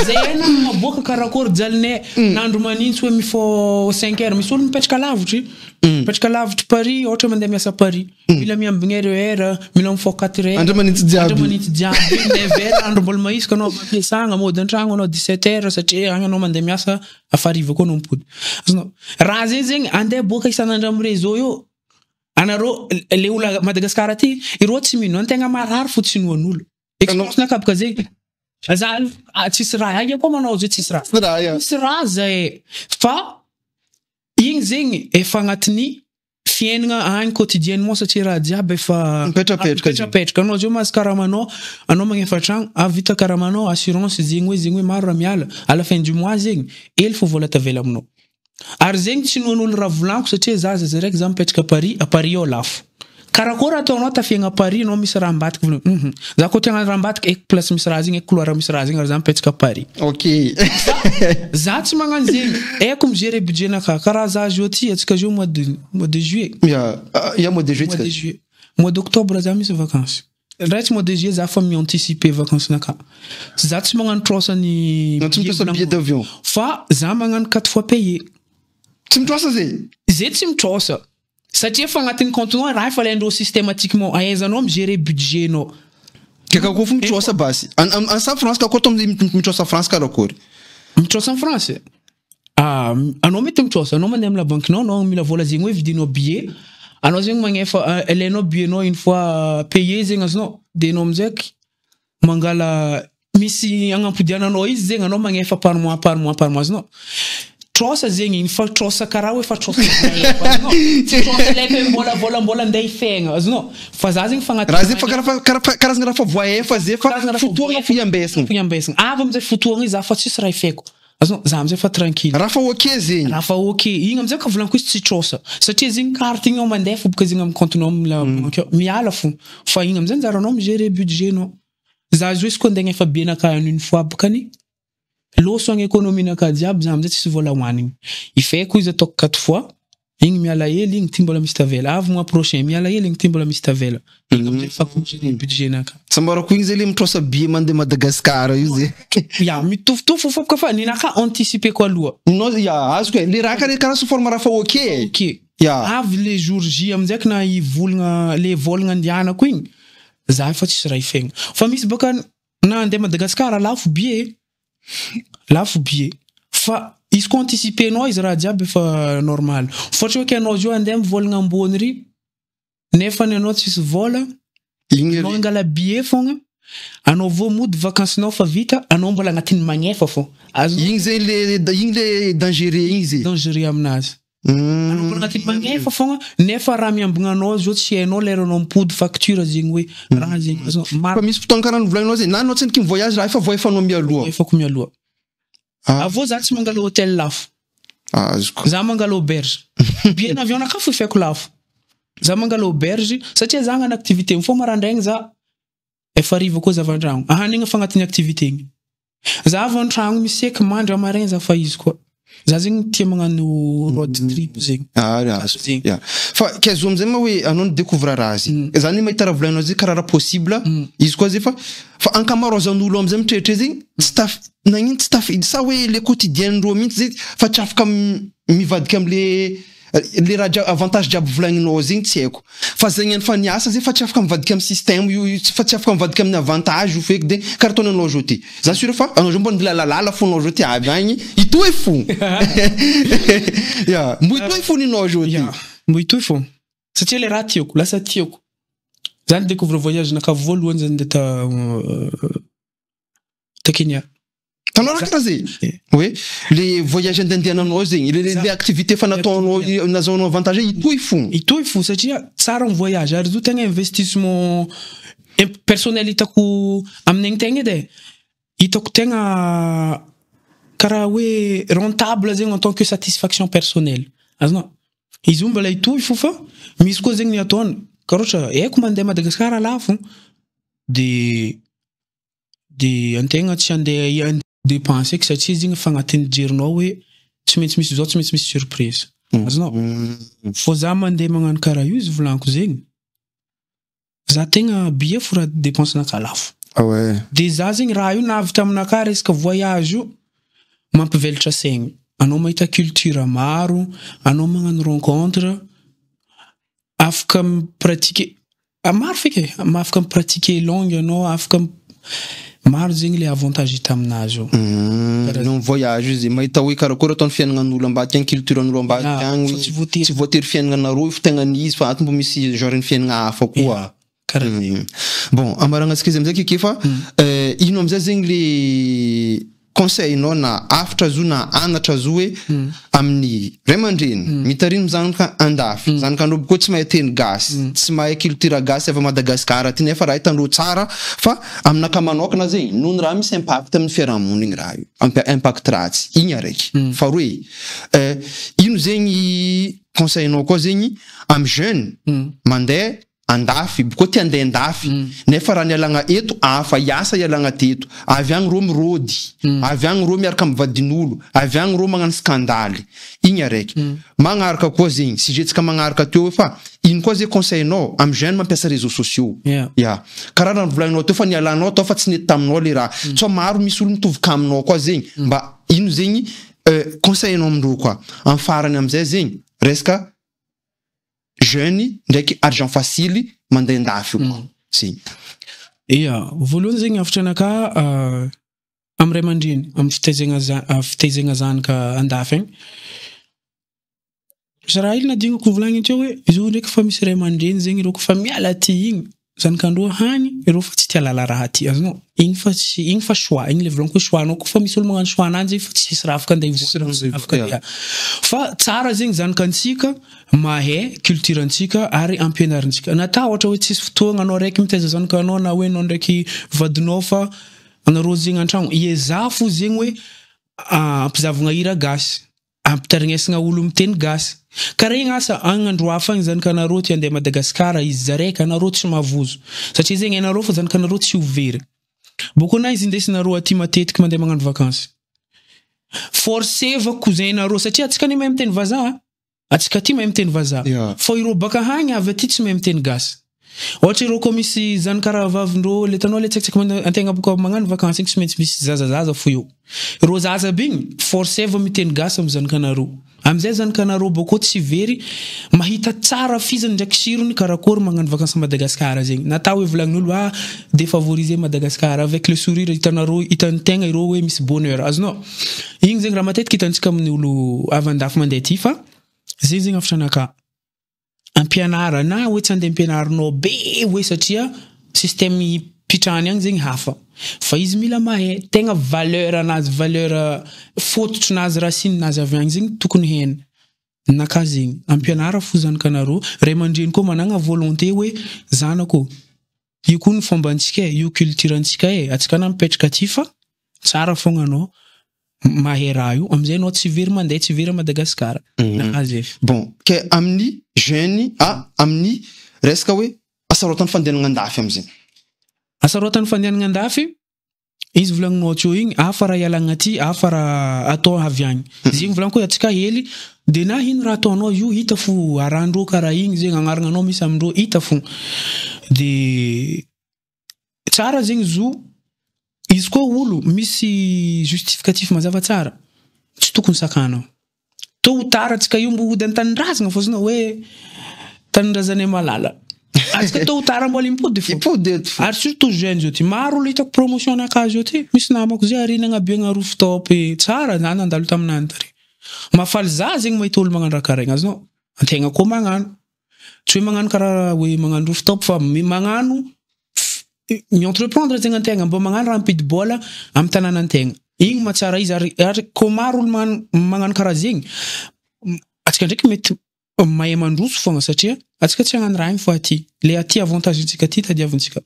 Zay aina maboaka karakory jalinay nandro manintsy hoe mifô 5 heures misy olo mipetraka lavitry. Mipetraka lavitry Paris ohatra mandeha miasa Paris. Mila miambigna RER, mila mifô 4 heures. Andro manintsy jiaby. Andro manintsy jiaby. 9 heures andro mbola mahisika anao ampiasagna mody an-tragno anao 17 heures satria agny anao mandeha miasa afariva koa anao mipody. Azonao. Raha zegny zegny andeha boaka isan'andro amy réseau io. Anareo le olo Madagascar aty ireo tsy mino antegna marary fo tsy noan'olo. Expérience nakabaka zegny. Za ah, tsisy raha agny koa manao zay, tsisy raha. Tsisy raha, ya. Tsisy raha zay fa igny zegny efa agnatin'ny fiainana agny quotidiennement, satria raha jiaby efa Mipetrapetraka zegny. Mipetrapetraka. Anao zao mahazo karamanao, anao magnefa tragno, avy vita karamanao, assurance zegny hoe zegny hoe maro raha miala à la fin du mois zegny, hely fo vola tavela aminao. Ary zegny tsy nohan'olo raha volaniko, satria za raiky za mipetraka Paris, à Paris ao lafo. Karakory ataonao tafiagna Paris, anao misy raha ambadika volagny. Za koa tia hagnano raha ambadika, eko place misy raha zegny, eko couloir misy raha zegny, ary za mipetraka Paris. Za tsy magnano zegny. Haiko migérer budget-naka. Karaha za zio ty, atsika zio mois de juillet. Ya, ah, ya, mois de juillet. Mois de tsika. juillet. Mois d'octobre za misy vacances. Raha tsy mois de juillet, za fa mi-anticiper vacances-naka. Za tsy magnano trosany. Non, tsy mitrosa billet d'avion. Fa za magnano quatre fois payé. Tsy mitrosa zay. Zay tsy mitrosa. Satria fa agnatin'ny compte-nao raha efa alaindreo systématiquement, ahaizanao migérer budget-nao. Ke kakory fo mitrosa basy? An sa France kakory atao mitrosa France karakory? Mitrosa en France? Ah, anao mety mitrosa, anao mandeha amin'ny la banque-nao, anao mila vola zegny hoe vidinao billet. Anao zegny magnefa alainao billet-nao une fois payé zegny azonao. De anao amizay mangala misy agnampodiananao izy zegny, anao magnefa par mois, par mois, par mois azonao. Trosa zegny igny fa trosa karaha hoe fa trosa azonao. Tsy trosa ilay hoe mbola vola mbola andeha hifegna azonao. Fa za zegny fagnaty Raha zay fa karazana raha fa voaefa zay fa Karazana raha fa fotoagna fiambesagna. Fiambesagna. Avy amizay fotoagna izy za fa tsisy raha ifeko. Azonao, za amizay fa tranquille. Raha fa ok zegny. Raha fa ok igny amizay ka volaniko izy tsy trosa. Satria zegny carte igny ao mandeha fo boka zegny amin'ny compte-nao amin'ny la banque ao. Miala fo. Fa igny amizay anjaranao migérer budget-nao. Za zo izy koa andeha gnefa billet-naka en une fois bokany loso agny économie-naka jiaby, za amizay tsisy vola hoanigny. Ifeko izy ataoko quatre fois. Igny miala hely igny ty mbola misy tavela. Avy mois prochain miala hely igny ty mbola misy tavela. Igny amizay fa migérer budget-naka. Sambarako igny zay le mitrosa billet mandeha Madagasikara io zay. Ya, mitovitovy fo boka fa ninaka anticiper-ko aloha. Non, ya, azoko e. Le raha karaha sous forme raha fa ok. Ok. Ya. Avy le jour J amizay na i volagna le volagna andianako igny, za efa tsisy raha ifegna. Fa misy baka na andeha Madagasikara lafo billet. Lafo billet. Fa izy koa anticiper-nao izy raha jiaby efa normal. Fa ohatra hoe ke anao zio andeha mivolagna ambony ry nefa ny anao tsisy vola, Igny anao angala billet fogna, anao vao mody vacances-nao fa vita, anao mbola agnatin'ny magnefa fô. Azonao. Igny zay le igny le dangereux igny zay. Dangereux aminazy. Anao mbola agnatin'ny magnefa fogna nefa raha miambigna anao zao tsy hainao leranao mipody facture zegny hoe raha zegny azonao. Fa Maro misy fotoagna karaha novolagninao zay na anao tsy endriky mivoyage raha efa voaefanao mialoha. Efako mialoha. Ah. Avô za tsy mangala hôtel lafo. Azoko. Za mangala auberge. Billet d'avion naka fo ifeko lafo. Za mangala auberge satria za hagnano activité mifô marandraigny, za efa hariva koa za avy an-tragno. Ahanigny fa agnatin'ny activité igny. Za avy an-tragno miseky mandry amaregny za fa izy koa. Za zegny tia magnano road trip zegny. Ah, azoko. Zegny. Ya. Fa ke azo amizay ma hoe anao nidécouvre raha zay. Zany mahita raha volaninao zay karaha raha possible. Izy koa zay fa ankamaroazan'olo amizay mitrehitra zegny tsy taf nagnino tsy taf sa hoe le quotidien ndreo mihitsy zay fa tsy afaka mivadika amle le raha jiaby avantage jiaby volagninao zegny, tsy haiko fa zegny ihany fa niasa zay fa tsy afaka mivadika amin'ny système io fa tsy afaka mivadika amin'ny avantage io feky de karaha ataony anao zao ty, za sûr fa anao zao mbo nilalalala fo anao zao ty avy agny itoy fo, ya, mbo itoy fo ninao zao ty. Ya, mbo itoy fô. Satria le raha tiako, lasa tiako. Za nidécouvre voyage naka voalohany zany ndeha ta Kenya. Tanao raha karaha zay hoe le voyage andehandehananao zegny le activité fa nataonao nazahoanao avantage itoy fo. Itoy fo satria tsara ny voyage ary zo tegna investissement personnel hitako amin'igny tegna edy e. Hitako tegna karaha hoe rentable zegny en tant que satisfaction personnelle. Azonao? Izy io mbola hitohy fo fa misy koa zegny ny ataony. Karaha ohatra haiko mandeha Madagasikara lafo de antegna tsy andeha dépense eky satria izy igny fa agnatin'ny jerinao hoe tsy maintsy misy zao, tsy maintsy misy surprise. Azonao? Fô za mandeha magnano karaha io izy volaniko zegny. Za tegna billet fo raha dépense-naka lafo. Ah ouais. De za zegny raha io nahavitra aminakahy resaka voyage io mampivelatra saigny. Anao mahita culture maro, anao magnano rencontre, afaka mipratiquer maro feky e, afaka mipratiquer langue anao, afaka maro zegny le avantage hita aminazy io. No voyage izy mahita hoe karakory ataony fiaignanan'olo ambadika agny, culture-n'olo ambadika Ah, agny. fa tsy voatery. Tsy voatery fiaignananareo io fo tegna izy fa ato mbo misy genre ny fiaignana hafa koa. Karaha. Bon, ambaranantsika izy amizay keke fa ino amizay zegny le conseil-nao na hafatra zo na anatra zo hoe amin'ny ray aman-dreny mitarimy zanaka andafy, zanakandreo koa tsy mahay teny gasy, tsy mahay culture gasy avy Madagasikara aty, nefa raha hitandreo tsara fa aminaka manokana zegny noho ny raha misy impact amin'ny fiarahamonina igny raha io, impact ratsy igny araiky. Faharoe, ino zegny conseil-nao koa zegny amy jeune mandeha andafy bokoa tia andeha andafy, nefa raha nialagna eto afa hiasa ialagna teto, avy agny rô mirôdy, avy agny rô miaraka amy vadin'olo, avy agny rô magnano skandaly igny araiky. Magnaraka koa zegny sujet-tsika magnaraka teo fa ino koa zegny conseil-nao amy jeune mampiasa réseaux sociaux? Ya, karaha raha novolagninao teo fa nialanao tao fa tsy nety taminao le raha tsao maro misy olo mitovy aminao koa zegny, mba ino zegny conseil-nao amindreo koa amy farany amizay zegny resaka jeune ndraiky argent facile mandeha andafy io koa zegny? Ia, voalohany zegny hafatra anakahy amy ray aman-dreny amy fitaizagna fitaizagna zanaka andafy agny. Misy raha hely nadignako volagniny teo hoe izy ndraiky fa misy ray aman-dreny zegny ireo kofa miala aty igny zanakandreo hany ireo fa tsy tia lala raha aty azonao igny, fa tsy igny fa choix igny le volaniko hoe choix-nao kofa misy olo magnano choix ananjy fa tsisy raha afaka andeha hivoaka afaka Yeah. Fa tsara zegny zanakantsika mahay culture antsika ary ampianarintsika nata ohatra hoe tsisy fotoagna anao raiky mitaiza zanakanao na hoe anao ndraiky vadinao fa anareo zegny an-tragno iezaha fo zegny hoe ampizavagna hira gasy, ampitaregnesagna olo miteny gasy karaha igny. Asa agny andro hafa agny zanakanareo ty andeha Madagasikara izy zaraiky anareo tsy mavozo satria zegny hainareo fa zanakanareo tsy ho very boko na izy indesinareo aty matetiky mandeha magnano vakansy, forceva cousin-nareo satria atsika anie mahay miteny vazaha, atsika aty mahay miteny vazaha fa ireo baka hagny avy aty tsy mahay miteny gasy. Ohatra ireo koa misy zanaka rahavavindreo le tanao le tsaikitsaiky antegna boka magnano vakansy igny, tsy maintsy misy zazazaza fo eo, ireo zaza aby igny forceva miteny gasy amy zanakanareo amizay zanakanareo bakeo tsy very mahita tsara fizany ndraiky sirony karakory magnano vakansy Madagasikara zegny natao hoe volagnin'olo défavorisé Madagasikara avec le sourire hitanareo hitan'ny ireo hoe misy bonheur azonao igny zegny raha matetiky hitantsika amin'ny olo avy andafy mandeha aty. Fa zegny zegny hafatra anakahy, ampianara na hoe tsy andeha ampianarinao be hoe satria système ipitrahany agny zegny hafa fa izy mila mahay tegna valeur anazy, valeur fototrinazy, racine-nazy avy agny zegny tokony hainy. Naka zegny ampianara fo zanakanareo, ray aman-dreny koa managna volonté hoe zanako io koa ny fombantsika e, io culture antsika e, atsika na mipetraka aty fa tsara fogna anao mahay raha io amizay anao tsy very mandeha, tsy very a Madagasikara naka zay. Bon, ke amin'ny jeune amin'ny resaka hoe asarotany fandehanana andafy amizay? Asarotany fandehanana andafy izy volagninao teo igny, hafa raha ialagna aty, hafa raha atao avy agny. Zegny volaniko hoe atsika hely de na ino raha ataonao io hita fo arahandreo karaha igny zegny agnaragnanao misy amindreo hita fo de tsara zegny zo izy koa olo misy justificatif mazava tsara tsy tokony sakanao tôt ou tard atsika io mbo hody an-tanindrazagna fô zany hoe tanindrazanay malala atsika, tôt ou tard mbola impody fô. Ipody eto fo. Ary surtout jeune zao ty maro olo hitako promotion anakahy zao ty, misy namako zay ary nagnabiagna rooftop tsara za nandalo taminany tary, mahafaly za zegny mahita olo magnano raha karaha igny azonao antegna koa magnano, tsy hoe magnano karaha hoe magnano rooftop fa magnano mi-entreprendre zegny antegna mba magnano raha ampidi-bola amy tanànantegna igny mahatsara izy. Ary ko maro olo magnano karaha zegny atsika ndraiky mety mahay mandroso fogna satria atsika tsy hagnano raha igny fo aty le aty avantage antsika aty tadiavintsika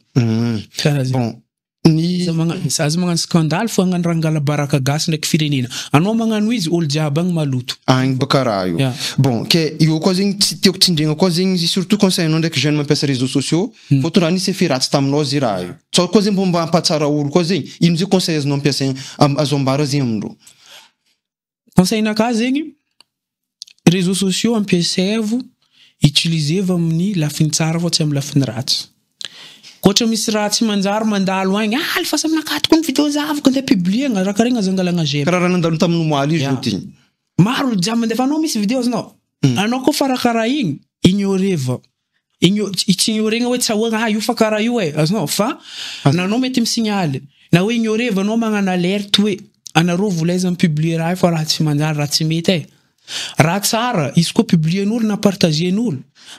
karaha zegny. Bon, ny Za magnano scandale fo hagnano raha angala baraka gasy ndraiky firenena anao magnano izy olo jiaby agny maloto. Agny baka raha io. Bon, ke io koa zegny tsy tiako tsindriagna koa zegny izy, surtout conseil anao ndraiky jeune mampiasa réseaux sociaux fôtony raha nisy effet ratsy taminao zay raha io tsao koa zegny mba hampatsara olo koa zegny, ino zay conseil azonao ampiasaigna azo ambara zegny amindreo? Conseil-nakahy zegny, réseaux sociaux ampiasaivo, utilisez amin'ny lafiny tsara fa tsy amin'ny lafiny ratsy. Koa misy raha tsy manjary mandalo agny, alefasa aminakahy tokony vidéo zahavako andeha publier-gna raha karaha igny azo angalagna j'aime. Karaha raha nandalo tamin'ny omaly izy io ty. Maro olo jiaby mandefa anao misy vidéo azonao anao koa fa raha karaha igny ignoreva tsy ignorena hoe tsy ahoana io fa karaha io e azonao fa na anao mety misignaly na hoe ignoreva anao magnano alerte hoe anareo volaiza mipublier raha io fa raha tsy manjary, raha tsy mety e. Raha tsara, izy koa publien'olo na partagen'olo,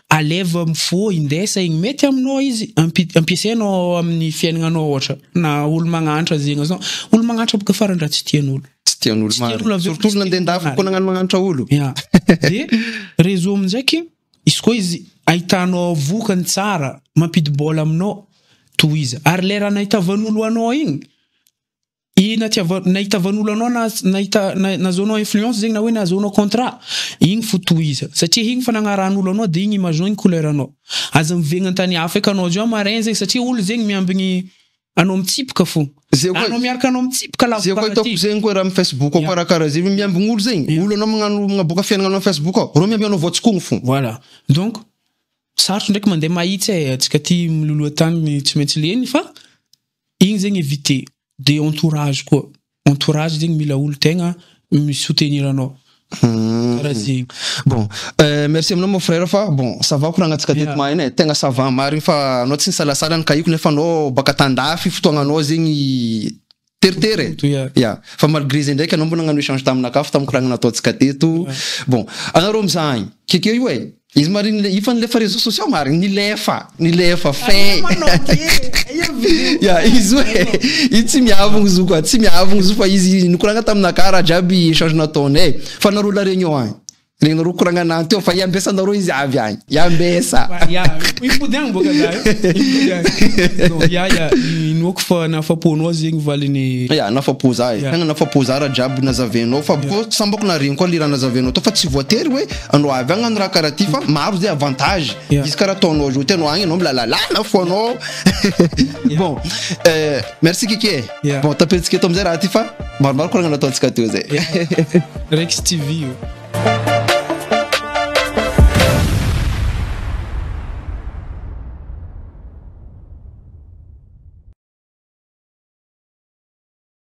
aleva mifoha indesa igny, mety aminao izy, ampiasainao amin'ny fiaignananao ohatra, na olo magnantra zegny zao, olo magnantra boka farany raha tsy tian'olo. Tsy tian'olo Tsy tian'olo marina. avy eo, Surtout tsy olo nandeha andafy tian'olo koa nagnano magnantra olo. Ya. De réseau amindraiky, izy koa izy ahitanao vokany tsara, mampidi-bola aminao, tohiza. Ary le raha nahitavan'olo anao igny, i nahitavan'olo anao na nahita nahazoanao influence zegny na hoe nahazoanao contrat, igny fo tohiza. Satria igny fa nagnarahan'olo anao de igny image-nao, igny couleur-anao. Aza mivegna an-tany hafa eky anao zao marin zegny satria olo zegny miambigny anao mitsipika fo. Zay koa- Anao miaraka anao mitsipika lavo Zay koa karaha hitako ty. zegny koa raha amin'ny Facebook ao koa raha karaha zegny miambigny olo zegny. Olo anao magnano magnaboaka fiaignananao amin'ny Facebook ao, reo miambigny anao voatsikogno fo. Voilà. Donc sarotro ndraiky mandeha mahitsy e, antsika ty miloloha tany tsy maintsy leny fa igny zegny éviter. De entourage koa. Entourage zegny mila olo tegna misoutenir anao. Karaha zegny. Bon, merci aminao mon frère fa bon, ça va koragnantsika teto mahainy e, tegna ça va marigny fa anao tsy nisalasala nikahiko nefa anao baka tandafy fotoagnanao zegny teritery e. Ya, fa malgré zegny ndraiky anao mbô nagnano échange taminakahy fa tamin'ny koragna nataontsika teto. Bon, anareo mizaha agny, kekeo io e, izy marigny le, io fa nilefa réseaux sociaux marigny, nilefa, nilefa fin. Ya, izy io e, izy tsy miavogno izy io koa, tsy miavogno izy io fa izy nikoragna taminakahy raha jiaby échange nataonay, fa anareo La Réunion agny, regninareo koragnanahy teo fa iambesanareo izy avy agny, iambesa. Ya, mipody agny boka za io. Mipody agny. Donc, ya, ya, inoako fa nahafapo-nao zegny valiny. Ya, nafapo za e. Tegna nafapo za raha jiaby nazavenao fa boko sambako naregny koa le raha nazavenao teo fa tsy voatery hoe anao avy agny hagnano raha karaha ty fa maro zay avantage. Izy karaha ataonao zao ty anao agny anao milalalala fo anao. Bon, merci Kiki e. Bon, taperintsika eto amizay raha ty fa maromaro koragna nataontsika teo zay. Rex TV io.